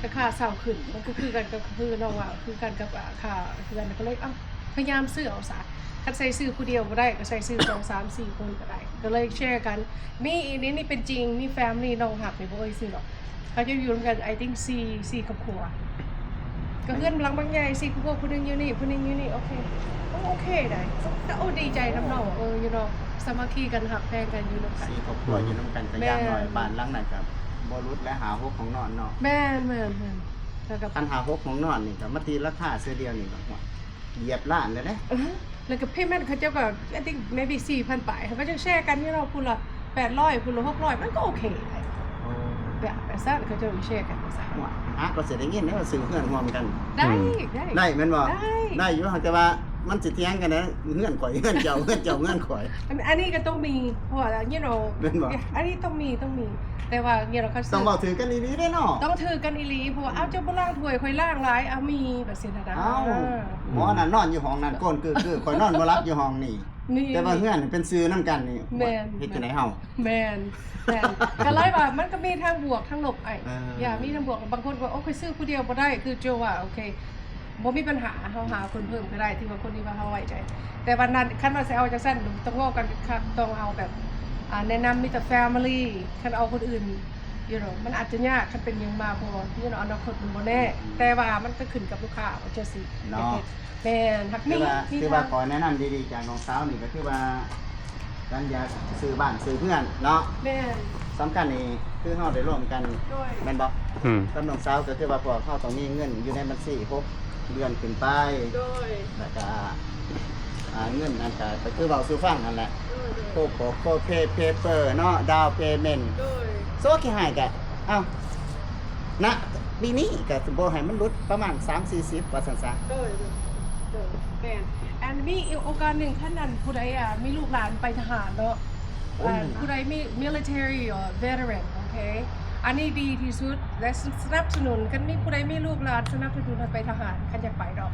ຖ້າຄ່າເຊົ່າຂຶ້ນ ມັນກໍຄືກັນກັບ ຄືນ້ອງວ່າ ຄືກັນກັບ ອາ ຄ່າເຮືອນ ກໍເລີຍ ເອົ້າ ພະຍາຍາມຊື້ເອົາຊະ ຄັນໃສ່ຊື້ຜູ້ດຽວບໍ່ໄດ້ ກໍໃສ່ຊື້ສອງສາມສີ່ຄົນກໍໄດ້ ກໍເລີຍແຊກັນ. ມີອີ່ນີ້ ນີ້ເປັນຈິງ ມີ family ນ້ອງຮັກນີ້ບໍ່ເອີ່ຍຊື່ດອກ ເຂົາເຈົ້າຢູ່ນຳກັນ I think ສີ່ ສີ່ຄອບຄົວ ກໍເຮືອນຫຼັງບັກໃຫຍ່ ສີ່ຄອບຄົວ ຜູ້ໜຶ່ງຢູ່ນີ້ ຜູ້ໜຶ່ງຢູ່ນີ້ ໂອເຄ ໂອ ໂອເຄໄດ໋ ກໍ ໂອ ດີໃຈນຳນ້ອງ ເອີ ຢູ່ເນາະ ສາມັກຄີກັນ ຮັກແພງກັນ ຢູ່ນຳກັນ ສີ່ຄອບຄົວຢູ່ນຳກັນ ກໍຢ່າງໜ້ອຍ ແມ່ນ ບ້ານຫຼັງນັ້ນກໍບໍ່ຫຼຸດແລະ ຫ້າຫົກຫ້ອງນອນເນາະ. ແມ່ນໆໆ ແລ້ວກໍ ຄັນຫ້າຫົກຫ້ອງນອນນີ້ ກໍມາຕີລາຄາເທື່ອດຽວນີ້ກໍ ໂອ້ຍ ຢຽບລ້ານແລ້ວເດ້. ເອີ ແລ້ວກໍ payment ເຂົາເຈົ້າກໍ I think maybe ສີ່ພັນປາຍ ເຂົາເຈົ້າແຊກັນຢູ່ເນາະ ຜູ້ລະແປດຮ້ອຍ ຜູ້ລະຫົກຮ້ອຍ ມັນກໍໂອເຄ. ໂອ້ ແບບ ແບບຊັ້ນ ເຂົາເຈົ້າແຊກັນວ່າຊັ້ນ. ຫາກໍຊິໄດ້ຍິນເດ້ວ່າຊື້ເຮືອນຮ່ວມກັນ. ໄດ້ ອືມ ໄດ້ ໄດ້ແມ່ນບໍ່? ໄດ້ ໄດ້ຢູ່ ຫາກແຕ່ວ່າມັນຊິຖຽງກັນນະ ເຮືອນຂ້ອຍ ເຮືອນເຈົ້າ ເຮືອນເຈົ້າ ເຮືອນຂ້ອຍ. ອັນ ອັນນີ້ກໍຕ້ອງມີ ເພາະວ່າ you know ແມ່ນບໍ່? ອັນນີ້ຕ້ອງມີ ຕ້ອງມີ ແຕ່ວ່າ you know ຄັນ ຕ້ອງເວົ້າຖືກກັນອີ່ຫຼີເດ້ເນາະ. ຕ້ອງຖືກກັນອີ່ຫຼີ ເພາະວ່າ ເອົ້າ ເຈົ້າບໍ່ລ້າງຖ້ວຍ ຂ້ອຍລ້າງຫຼາຍ ເອົາມີແບບຊີ້ນະ. ເອົ້າ ອືມ ໝໍນັ້ນນອນຢູ່ຫ້ອງນັ້ນ ໂກນກຶກໆ ຂ້ອຍນອນບໍ່ຫຼັບຢູ່ຫ້ອງນີ້ ແຕ່ວ່າເຮືອນເປັນຊື່ນຳກັນນີ້ ແມ່ນ ເຮັດຈັ່ງໃດເຮົາ? ແມ່ນ ແມ່ນ ກໍເລີຍວ່າມັນກໍມີທັງບວກທັງລົບໄອ້ ເອີ ຢ່າ ມີທັງບວກ ບາງຄົນກໍ ໂອ້ ຂ້ອຍຊື້ຜູ້ດຽວບໍ່ໄດ້ ຄືໂຈວ່າ ໂອເຄ ບໍ່ມີບັນຫາ ເຮົາຫາຄົນເພີ່ມກໍໄດ້ ທີ່ວ່າຄົນທີ່ວ່າເຮົາໄວ້ໃຈ. ແຕ່ວ່ານັ້ນ ຄັນວ່າຊິເອົາຈັ່ງຊັ້ນ ຕ້ອງເວົ້າກັນຄັກ ຕ້ອງເອົາແບບ ອ່າ ແນະນຳມີແຕ່ family ຄັນເອົາຄົນອື່ນ you know ມັນອາດຈະຍາກ ຄັນເປັນຫຍັງມາ ເພາະວ່າ you know ອະນາຄົດມັນບໍ່ແນ່ ອືມ ແຕ່ວ່າມັນກໍຂຶ້ນກັບລູກຄ້າວ່າຈະຊິເນາະ. ແມ່ນ ຫາກມີ ຖືວ່າ ມີ ຖືວ່າ ທາງ ຂໍແນະນຳດີໆຈາກນ້ອງສາວນີ້ ກໍຄືວ່າ ຄັນຢາກຊື້ບ້ານຊື້ເຮືອນເນາະ ແມ່ນ ສຳຄັນນີ້ຄືເຮົາໄດ້ລວມກັນ ໂດຍ ແມ່ນບໍ່? ອືມ ກັບນ້ອງສາວ ກໍຄືວ່າພວກເຮົາຕ້ອງມີເງິນຢູ່ໃນບັນຊີຫົກເດືອນຂຶ້ນໄປ ໂດຍ ແລ້ວກໍ ອ່າ ເງິນນັ້ນກໍ ກໍຄືເວົ້າສູ່ຟັງຫັ້ນແຫຼະ ໂດຍ ໂດຍ proof of purchase paper ເນາະ down payment ໂດຍ ໂຊຂີ້ຮ້າຍກໍ ເອົ້າ ນະ ປີນີ້ກໍບໍ່ໃຫ້ມັນຫຼຸດປະມານສາມສີ່ສິບ ວ່າຊັ້ນຊະ. ໂດຍ ໂດຍ ໂດຍ ແມ່ນ. ອັນມີອີກໂອກາດໜຶ່ງ ຄັນອັນຜູ້ໃດ ອ່າ ມີລູກຫຼານໄປທະຫານເນາະ ໂອ້ຍ ອັນຜູ້ໃດມີ military or veteran ໂອເຄ ອັນນີ້ດີທີ່ສຸດ ແລະ ສະໜັບສະໜູນ ຄັນມີຜູ້ໃດມີລູກຫຼານ ສະໜັບສະໜູນໃຫ້ໄປທະຫານ ຄັນຢາກໄປເນາະ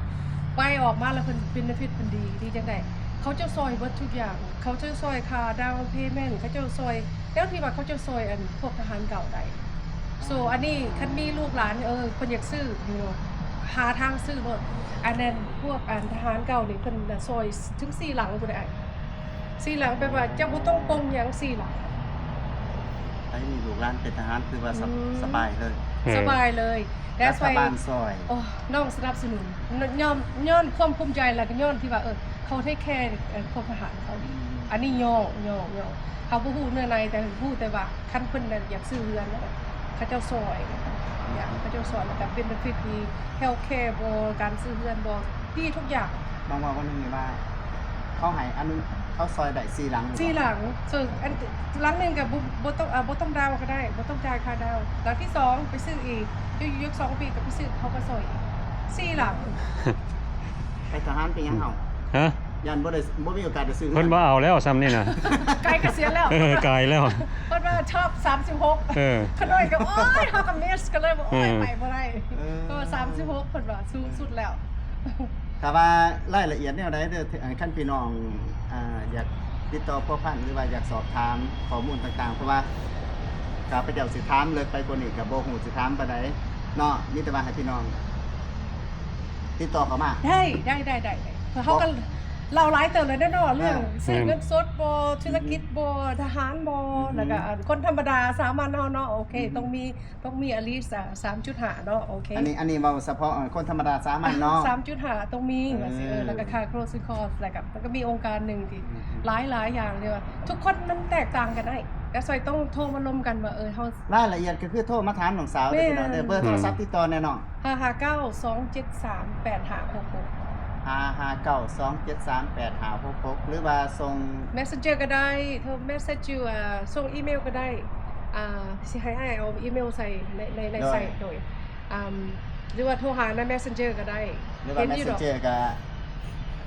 ໄປອອກມາແລ້ວເພິ່ນ benefit ເພິ່ນດີ ດີຈັ່ງໃດ? ເຂົາເຈົ້າຊ່ອຍເບິດທຸກຢ່າງ ເຂົາເຈົ້າຊ່ອຍຄ່າ down payment ເຂົາເຈົ້າຊ່ອຍ ແນວທີ່ວ່າເຂົາເຈົ້າຊ່ອຍອັນພວກທະຫານເກົ່າໄດ້. so ອັນນີ້ຄັນມີລູກຫຼານ ເອີ ເພິ່ນຢາກຊື້ you know ຫາທາງຊື້ໂລດ. ອັນນັ້ນພວກອັນທະຫານເກົ່ານີ້ ເພິ່ນນະຊ່ອຍເຖິງສີ່ຫຼັງພຸ້ນເດ້ ສີ່ຫຼັງ ແບບວ່າເຈົ້າບໍ່ຕ້ອງປົງຫຍັງ ສີ່ຫຼັງ. ໃຜມີລູກຫຼານເປັນທະຫານ ຄືວ່າສະ ອືມ ສະບາຍເລີຍ ແມ່ນ ສະບາຍເລີຍ ລັດຖະບານຊ່ອຍ ໂອ້ ນ້ອງສະໜັບສະໜູນ ຍ້ອນ ຍ້ອນຄວາມພູມໃຈ ແລ້ວກໍຍ້ອນທີ່ວ່າ ເອີ ເຂົາ take care ເອີ ພວກທະຫານເຂົາດີ. ອືມ ອັນນີ້ຍ້ອງ ຍ້ອງ ຍ້ອງ ເຮົາບໍ່ຮູ້ເນື້ອໃນ ແຕ່ຮູ້ແຕ່ວ່າ ຄັນເພິ່ນນະຢາກຊື້ເຮືອນ ເຂົາເຈົ້າຊ່ອຍ ຢາກ ເຂົາເຈົ້າຊ່ອຍ ແລ້ວກໍ benefit ດີ health care ບໍ ການຊື້ເຮືອນບໍ ດີທຸກຢ່າງ. ນ້ອງເວົ້າວັນໜຶ່ງນີ້ວ່າ ເ ເຂົາໃຫ້ອະນຸ ເຂົາຊ່ອຍໄດ້ສີ່ຫຼັງ ສີ່ຫຼັງ. ສ່ວນອັນ ຫຼັງໜຶ່ງກໍບໍ່ ບໍ່ຕ້ອງ ເອີ ບໍ່ຕ້ອງດາວກໍໄດ້ ບໍ່ຕ້ອງຈ່າຍຄ່າດາວ. ຫຼັງທີສອງໄປຊື້ອີກ ຢູ່ ຢູ່ສອງປີກໍໄປຊື້ ເຂົາກໍຊ່ອຍອີກສີ່ຫຼັງ. ໄປທະຫານເປັນຫຍັງເຮົາ? ຮະ? ຢ້ານບໍ່ໄດ້ ບໍ່ມີໂອກາດໄດ້ຊື້ເຮືອນ. ເພິ່ນບໍ່ເອົາແລ້ວຊ່ຳນີ້ນະ. ກາຍກະສຽນແລ້ວ. ເອີ ກາຍແລ້ວ. ເພິ່ນວ່າຊອບສາມສິບຫົກ. ເອີ ຂະນ້ອຍກໍ ໂອ້ຍ ເຮົາກໍມິສ ກໍເລີຍວ່າ ໂອ້ຍ ເອີ ໄປບໍ່ໄດ້. ເອີ ເພາະວ່າສາມສິບຫົກ ເພິ່ນວ່າສູງສຸດແລ້ວ. ຖ້າວ່າລາຍລະອຽດແນວໃດເດີ ຄັນພີ່ນ້ອງ ອ່າ ຢາກຕິດຕໍ່ພົວພັນ ຫຼືວ່າຢາກສອບຖາມຂໍ້ມູນຕ່າງໆ ເພາະວ່າຂ້າພະເຈົ້າຊິຖາມເລິກໄປກວ່ານີ້ກໍບໍ່ຮູ້ຊິຖາມປານໃດເນາະ ມີແຕ່ວ່າໃຫ້ພີ່ນ້ອງຕິດຕໍ່ເຂົ້າມາ. ໄດ້ ໄດ້ ໄດ້ ໄດ້ ເຮົາກໍເລົ່າຫຼາຍເຕີບແລ້ວເນາະ ເລື່ອງ ອ່າ ຊື້ເງິນສົດບໍ່ ທຸລະກິດບໍ່ ອືມ ທະຫານບໍ່ ອືມ ແລ້ວກໍຄົນທຳມະດາສາມັນເຮົາເນາະ ໂອເຄ ອືມ ຕ້ອງມີ ຕ້ອງມີ at least ສາມຈຸດຫ້າເນາະ ໂອເຄ ອັນນີ້ ອັນນີ້ເວົ້າສະເພາະຄົນທຳມະດາສາມັນເນາະ ສາມຈຸດຫ້າຕ້ອງມີ ເອີ ວ່າຊິ ເອີ ແລ້ວກໍຄ່າ closing cost ແລ້ວກໍ ແລ້ວກໍມີອົງການໜຶ່ງທີ່ ອືມ ຫຼາຍໆຢ່າງເລີຍວ່າ ທຸກຄົນມັນແຕກຕ່າງກັນໄອ້ ແລ້ວຊ່ອຍຕ້ອງໂທມາລົມກັນວ່າ ເອີ ເຮົາ ລາຍລະອຽດກໍຄືໂທມາຖາມນ້ອງສາວເລີຍພີ່ນ້ອງເດີ ເບີໂທລະສັບຕິດຕໍ່ແນ່ເນາະ ຫ້າຫ້າເກົ້າ ສອງເຈັດສາມ ແປດຫ້າຫົກຫົກ ຫ້າຫ້າເກົ້າ ສອງເຈັດສາມ ແປດຫ້າຫົກຫົກ ຫຼືວ່າສົ່ງ Messenger ກໍໄດ້ ໂທ message ຢູ່ ອ່າ ສົ່ງອີເມວກໍໄດ້ ອ່າ ຊິໃຫ້ອ້າຍເອົາອີເມວໃສ່ໃນ ໃນ ໃນ ໂດຍ ໃສ່ ໂດຍ ອ່າ ຫຼືວ່າໂທຫາໃນ Messenger ກໍໄດ້ ຫຼືວ່າ Messenger ກໍ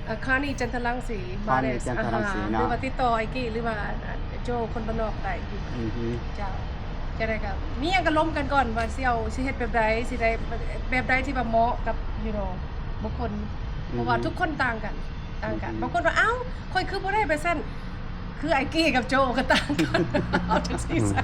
ອ່າ ຄານີ ຈັນທະລັງສີ ຄານີ ມາເດສ ຈັນທະລັງສີເນາະ ຫຼືວ່າຕິດຕໍ່ອ້າຍກີ້ ຫຼືວ່າ ອ່າ ໂຈ ຄົນບ້ານນອກໄດ້ ອືຮຶ ເຈົ້າ ຈັ່ງໃດກໍມີຫຍັງກໍລົມກັນກ່ອນວ່າຊິເອົາ ຊິເຮັດແບບໃດ ຊິໄດ້ແບບໃດທີ່ວ່າເໝາະກັບ you know ບຸກຄົນ ອືຮຶ ເພາະວ່າທຸກຄົນຕ່າງກັນ ຕ່າງກັນ ອືຮຶ ບາງຄົນວ່າ ອ້າວ ຂ້ອຍຄືບໍ່ໄດ້ໄປຊັ້ນ ຄືອ້າຍກີ້ກັບໂຈກໍຕ່າງກັນ ເອົາຈັ່ງຊີ້ຊະ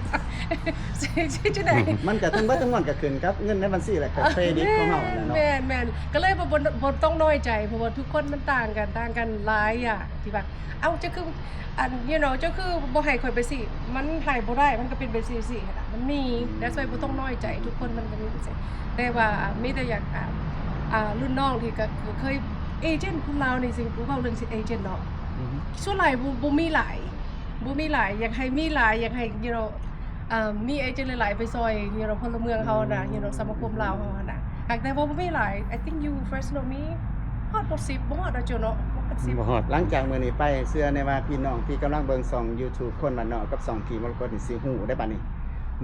ອືມ ຊິ ຊິຈັ່ງໃດ ມັນກໍທັງເບິດທັງມວນກໍຂຶ້ນກັບເງິນໃນບັນຊີ ແລະກໍເຄຣດິດຂອງເຮົາຫັ້ນແຫຼະເນາະ ແມ່ນໆ ກໍເລີຍບໍ່ ບໍ່ ບໍ່ຕ້ອງນ້ອຍໃຈ ເພາະວ່າທຸກຄົນມັນຕ່າງກັນ ຕ່າງກັນຫຼາຍຢ່າງ ທີ່ວ່າ ເອົ້າ ເຈົ້າຄື ອັນ you know ເຈົ້າຄືບໍ່ໃຫ້ຂ້ອຍໄປຊີ້ ມັນໃຫ້ບໍ່ໄດ້ ມັນກໍເປັນໄປຊີ້ໆຫັ້ນນະ ມັນມີ ອືມ that's why ບໍ່ຕ້ອງນ້ອຍໃຈ ທຸກຄົນມັນກໍມີ ແຕ່ວ່າມີແຕ່ຢາກ ອ່າ ອ່າ ລຸ້ນນ້ອງທີ່ກໍ ກໍເຄີຍ ເອເຈນຄົນລາວນີ້ ຊິເວົ້າເລື່ອງເອເຈນເນາະ ອືຮຶ ສ່ວນຫຼາຍບໍ່ ບໍ່ມີຫຼາຍ ບໍ່ມີຫຼາຍ ຢາກໃຫ້ມີຫຼາຍ ຢາກໃຫ້ you know ເອີ່ມ ມີເອເຈນຫຼາຍໆໄປຊ່ອຍ you know ພົນລະເມືອງເຮົານະ you know ສະມາຄົມລາວເຮົາຫັ້ນນະ ຫາກແຕ່ວ່າບໍ່ມີຫຼາຍ I think you first know me ຮອດບໍ່ສິບ ບໍ່ຮອດດອກໂຈເນາະ ບໍ່ຮອດສິບ ບໍ່ຮອດ. ຫຼັງຈາກມື້ນີ້ໄປ ເຊື່ອແນ່ວ່າພີ່ນ້ອງທີ່ກຳລັງເບິ່ງຊ່ອງ YouTube ຄົນບ້ານນອກກັບຊ່ອງທີ່ມໍລະກົດນີ້ ຊິຮູ້ໄດ້ບັດນີ້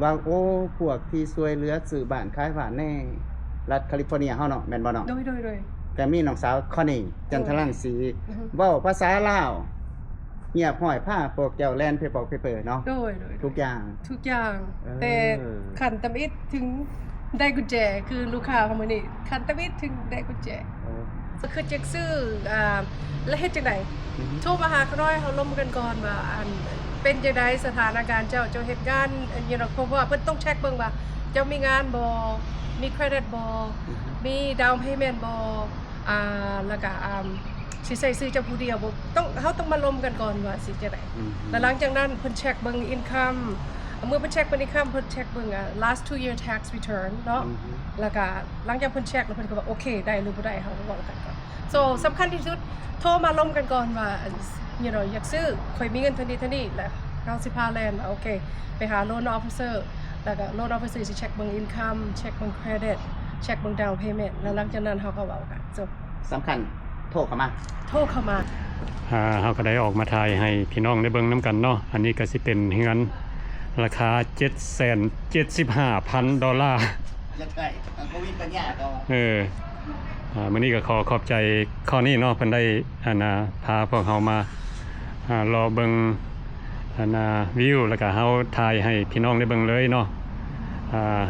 ວ່າ ໂອ້ ພວກທີ່ຊ່ວຍເຫຼືອຊື້ບ້ານຂາຍບ້ານໃນລັດຄາລິຟໍເນຍເຮົາເນາະ ແມ່ນບໍ່ນ້ອງ? ໂດຍ ໂດຍ ໂດຍ. ແຕ່ມີນ້ອງສາວຄອນນີ ຈັນທະລັງສີ ອືຮຶ ເວົ້າພາສາລາວ ຮຽບຮ້ອຍ ພາພວກເຈົ້າແລ່ນເພປອກເພເປີເນາະ ໂດຍ ໂດຍ ໂດຍ ທຸກຢ່າງ ທຸກຢ່າງ ເອີ ແຕ່ຂັ້ນຕຳອິດເຖິງໄດ້ກຸນແຈ ຄືລູກຄ້າຂອງມື້ນີ້ ຂັ້ນຕຳອິດເຖິງໄດ້ກຸນແຈ ໂອ້ ກໍຄືຢາກຊື້ ອ່າ ແລ້ວເຮັດຈັ່ງໃດ ອືຮຶ ໂທມາຫາຂ້ານ້ອຍ ເຮົາລົມກັນກ່ອນວ່າ ອັນ ເປັນຈັ່ງໃດສະຖານະການເຈົ້າ ເຈົ້າເຮັດງານ you know ເພາະວ່າເພິ່ນຕ້ອງເຊັກເບິ່ງວ່າ ເຈົ້າມີງານບໍ່ ມີເຄຣດິດບໍ່ ອືຮຶ ມີ down payment ບໍ່ ອ່າ ແລ້ວກະ ອ່າ ຊິໃຊ້ຊື່ເຈົ້າຜູ້ດຽວບໍ່ ຕ້ອງ ເຮົາຕ້ອງມາລົມກັນກ່ອນວ່າຊິຈັ່ງໃດ ອືມ ແລ້ວຫຼັງຈາກນັ້ນເພິ່ນເຊັກເບິ່ງ income ເມື່ອເພິ່ນເຊັກເບິ່ງ income ເພິ່ນເຊັກເບິ່ງ ອ່າ last two year tax return ເນາະ ອືມ ແລ້ວກະຫຼັງຈາກເພິ່ນເຊັກແລ້ວເພິ່ນກໍວ່າ ໂອເຄ ໄດ້ຫຼືບໍ່ໄດ້ ເຮົາກໍເວົ້າກັນກ່ອນ so ສຳຄັນທີ່ສຸດ ໂທມາລົມກັນກ່ອນວ່າ you know ຢາກຊື້ ຂ້ອຍມີເງິນເທົ່ານີ້ເທົ່ານີ້ ແລ້ວເຮົາຊິພາແລ່ນ ໂອເຄ ໄປຫາ loan officer ແລ້ວກະ loan officer ຊິເຊັກເບິ່ງ income ເຊັກເບິ່ງ credit ເຊັກເບິ່ງ down payment ແລ້ວຫຼັງຈາກນັ້ນເຮົາກໍເວົ້າກັນ ຈົບ. ສຳຄັນ ໂທເຂົ້າມາ ໂທເຂົ້າມາ. ອ່າ ເຮົາກໍໄດ້ອອກມາຖ່າຍໃຫ້ພີ່ນ້ອງໄດ້ເບິ່ງນຳກັນເນາະ ອັນນີ້ກໍຊິເປັນເຮືອນລາຄາເຈັດແສນເຈັດສິບຫ້າພັນໂດລາ ຢາກໄດ້ ບໍ່ມີປັນຍາດອກ ເອີ ອ່າ ມື້ນີ້ກໍຂໍຂອບໃຈຄອນນີເນາະ ເພິ່ນໄດ້ ອັນນ່າ ພາພວກເຮົາມາ ອ່າ ເລາະເບິ່ງ ອັນນ່າ ວິວ ແລ້ວກະເຮົາຖ່າຍໃຫ້ພີ່ນ້ອງໄດ້ເບິ່ງເລີຍເນາະ ອ່າ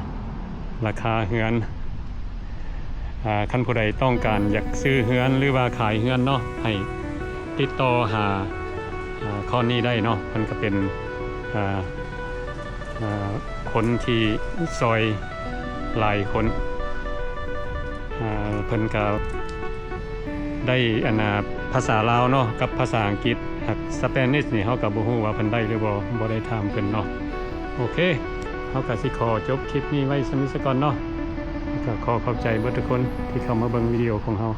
ລາຄາເຮືອນ ອ່າ ຄັນຜູ້ໃດຕ້ອງການຢາກຊື້ເຮືອນ ຫຼືວ່າຂາຍເຮືອນເນາະ ໃຫ້ຕິດຕໍ່ຫາ ອ່າ ຄອນນີໄດ້ເນາະ ເພິ່ນກະເປັນ ອ່າ ອ່າ ຄົນທີ່ຊ່ອຍຫຼາຍຄົນ ອ່າ ເພິ່ນກະ ໄດ້ ອັນນ່າ ພາສາລາວເນາະ ກັບພາສາອັງກິດ ຫາກ Spanish ນີ້ເຮົາກໍບໍ່ຮູ້ວ່າເພິ່ນໄດ້ຫຼືບໍ່ ບໍ່ໄດ້ຖາມເພິ່ນເນາະ. ໂອເຄ ເຮົາກໍຊິຂໍຈົບຄລິບນີ້ໄວ້ສ່ຳນີ້ສາກ່ອນເນາະ ກໍຂໍຂອບໃຈເບິດທຸກຄົນທີ່ເຂົ້າມາເບິ່ງວິດີໂອຂອງເຮົາ.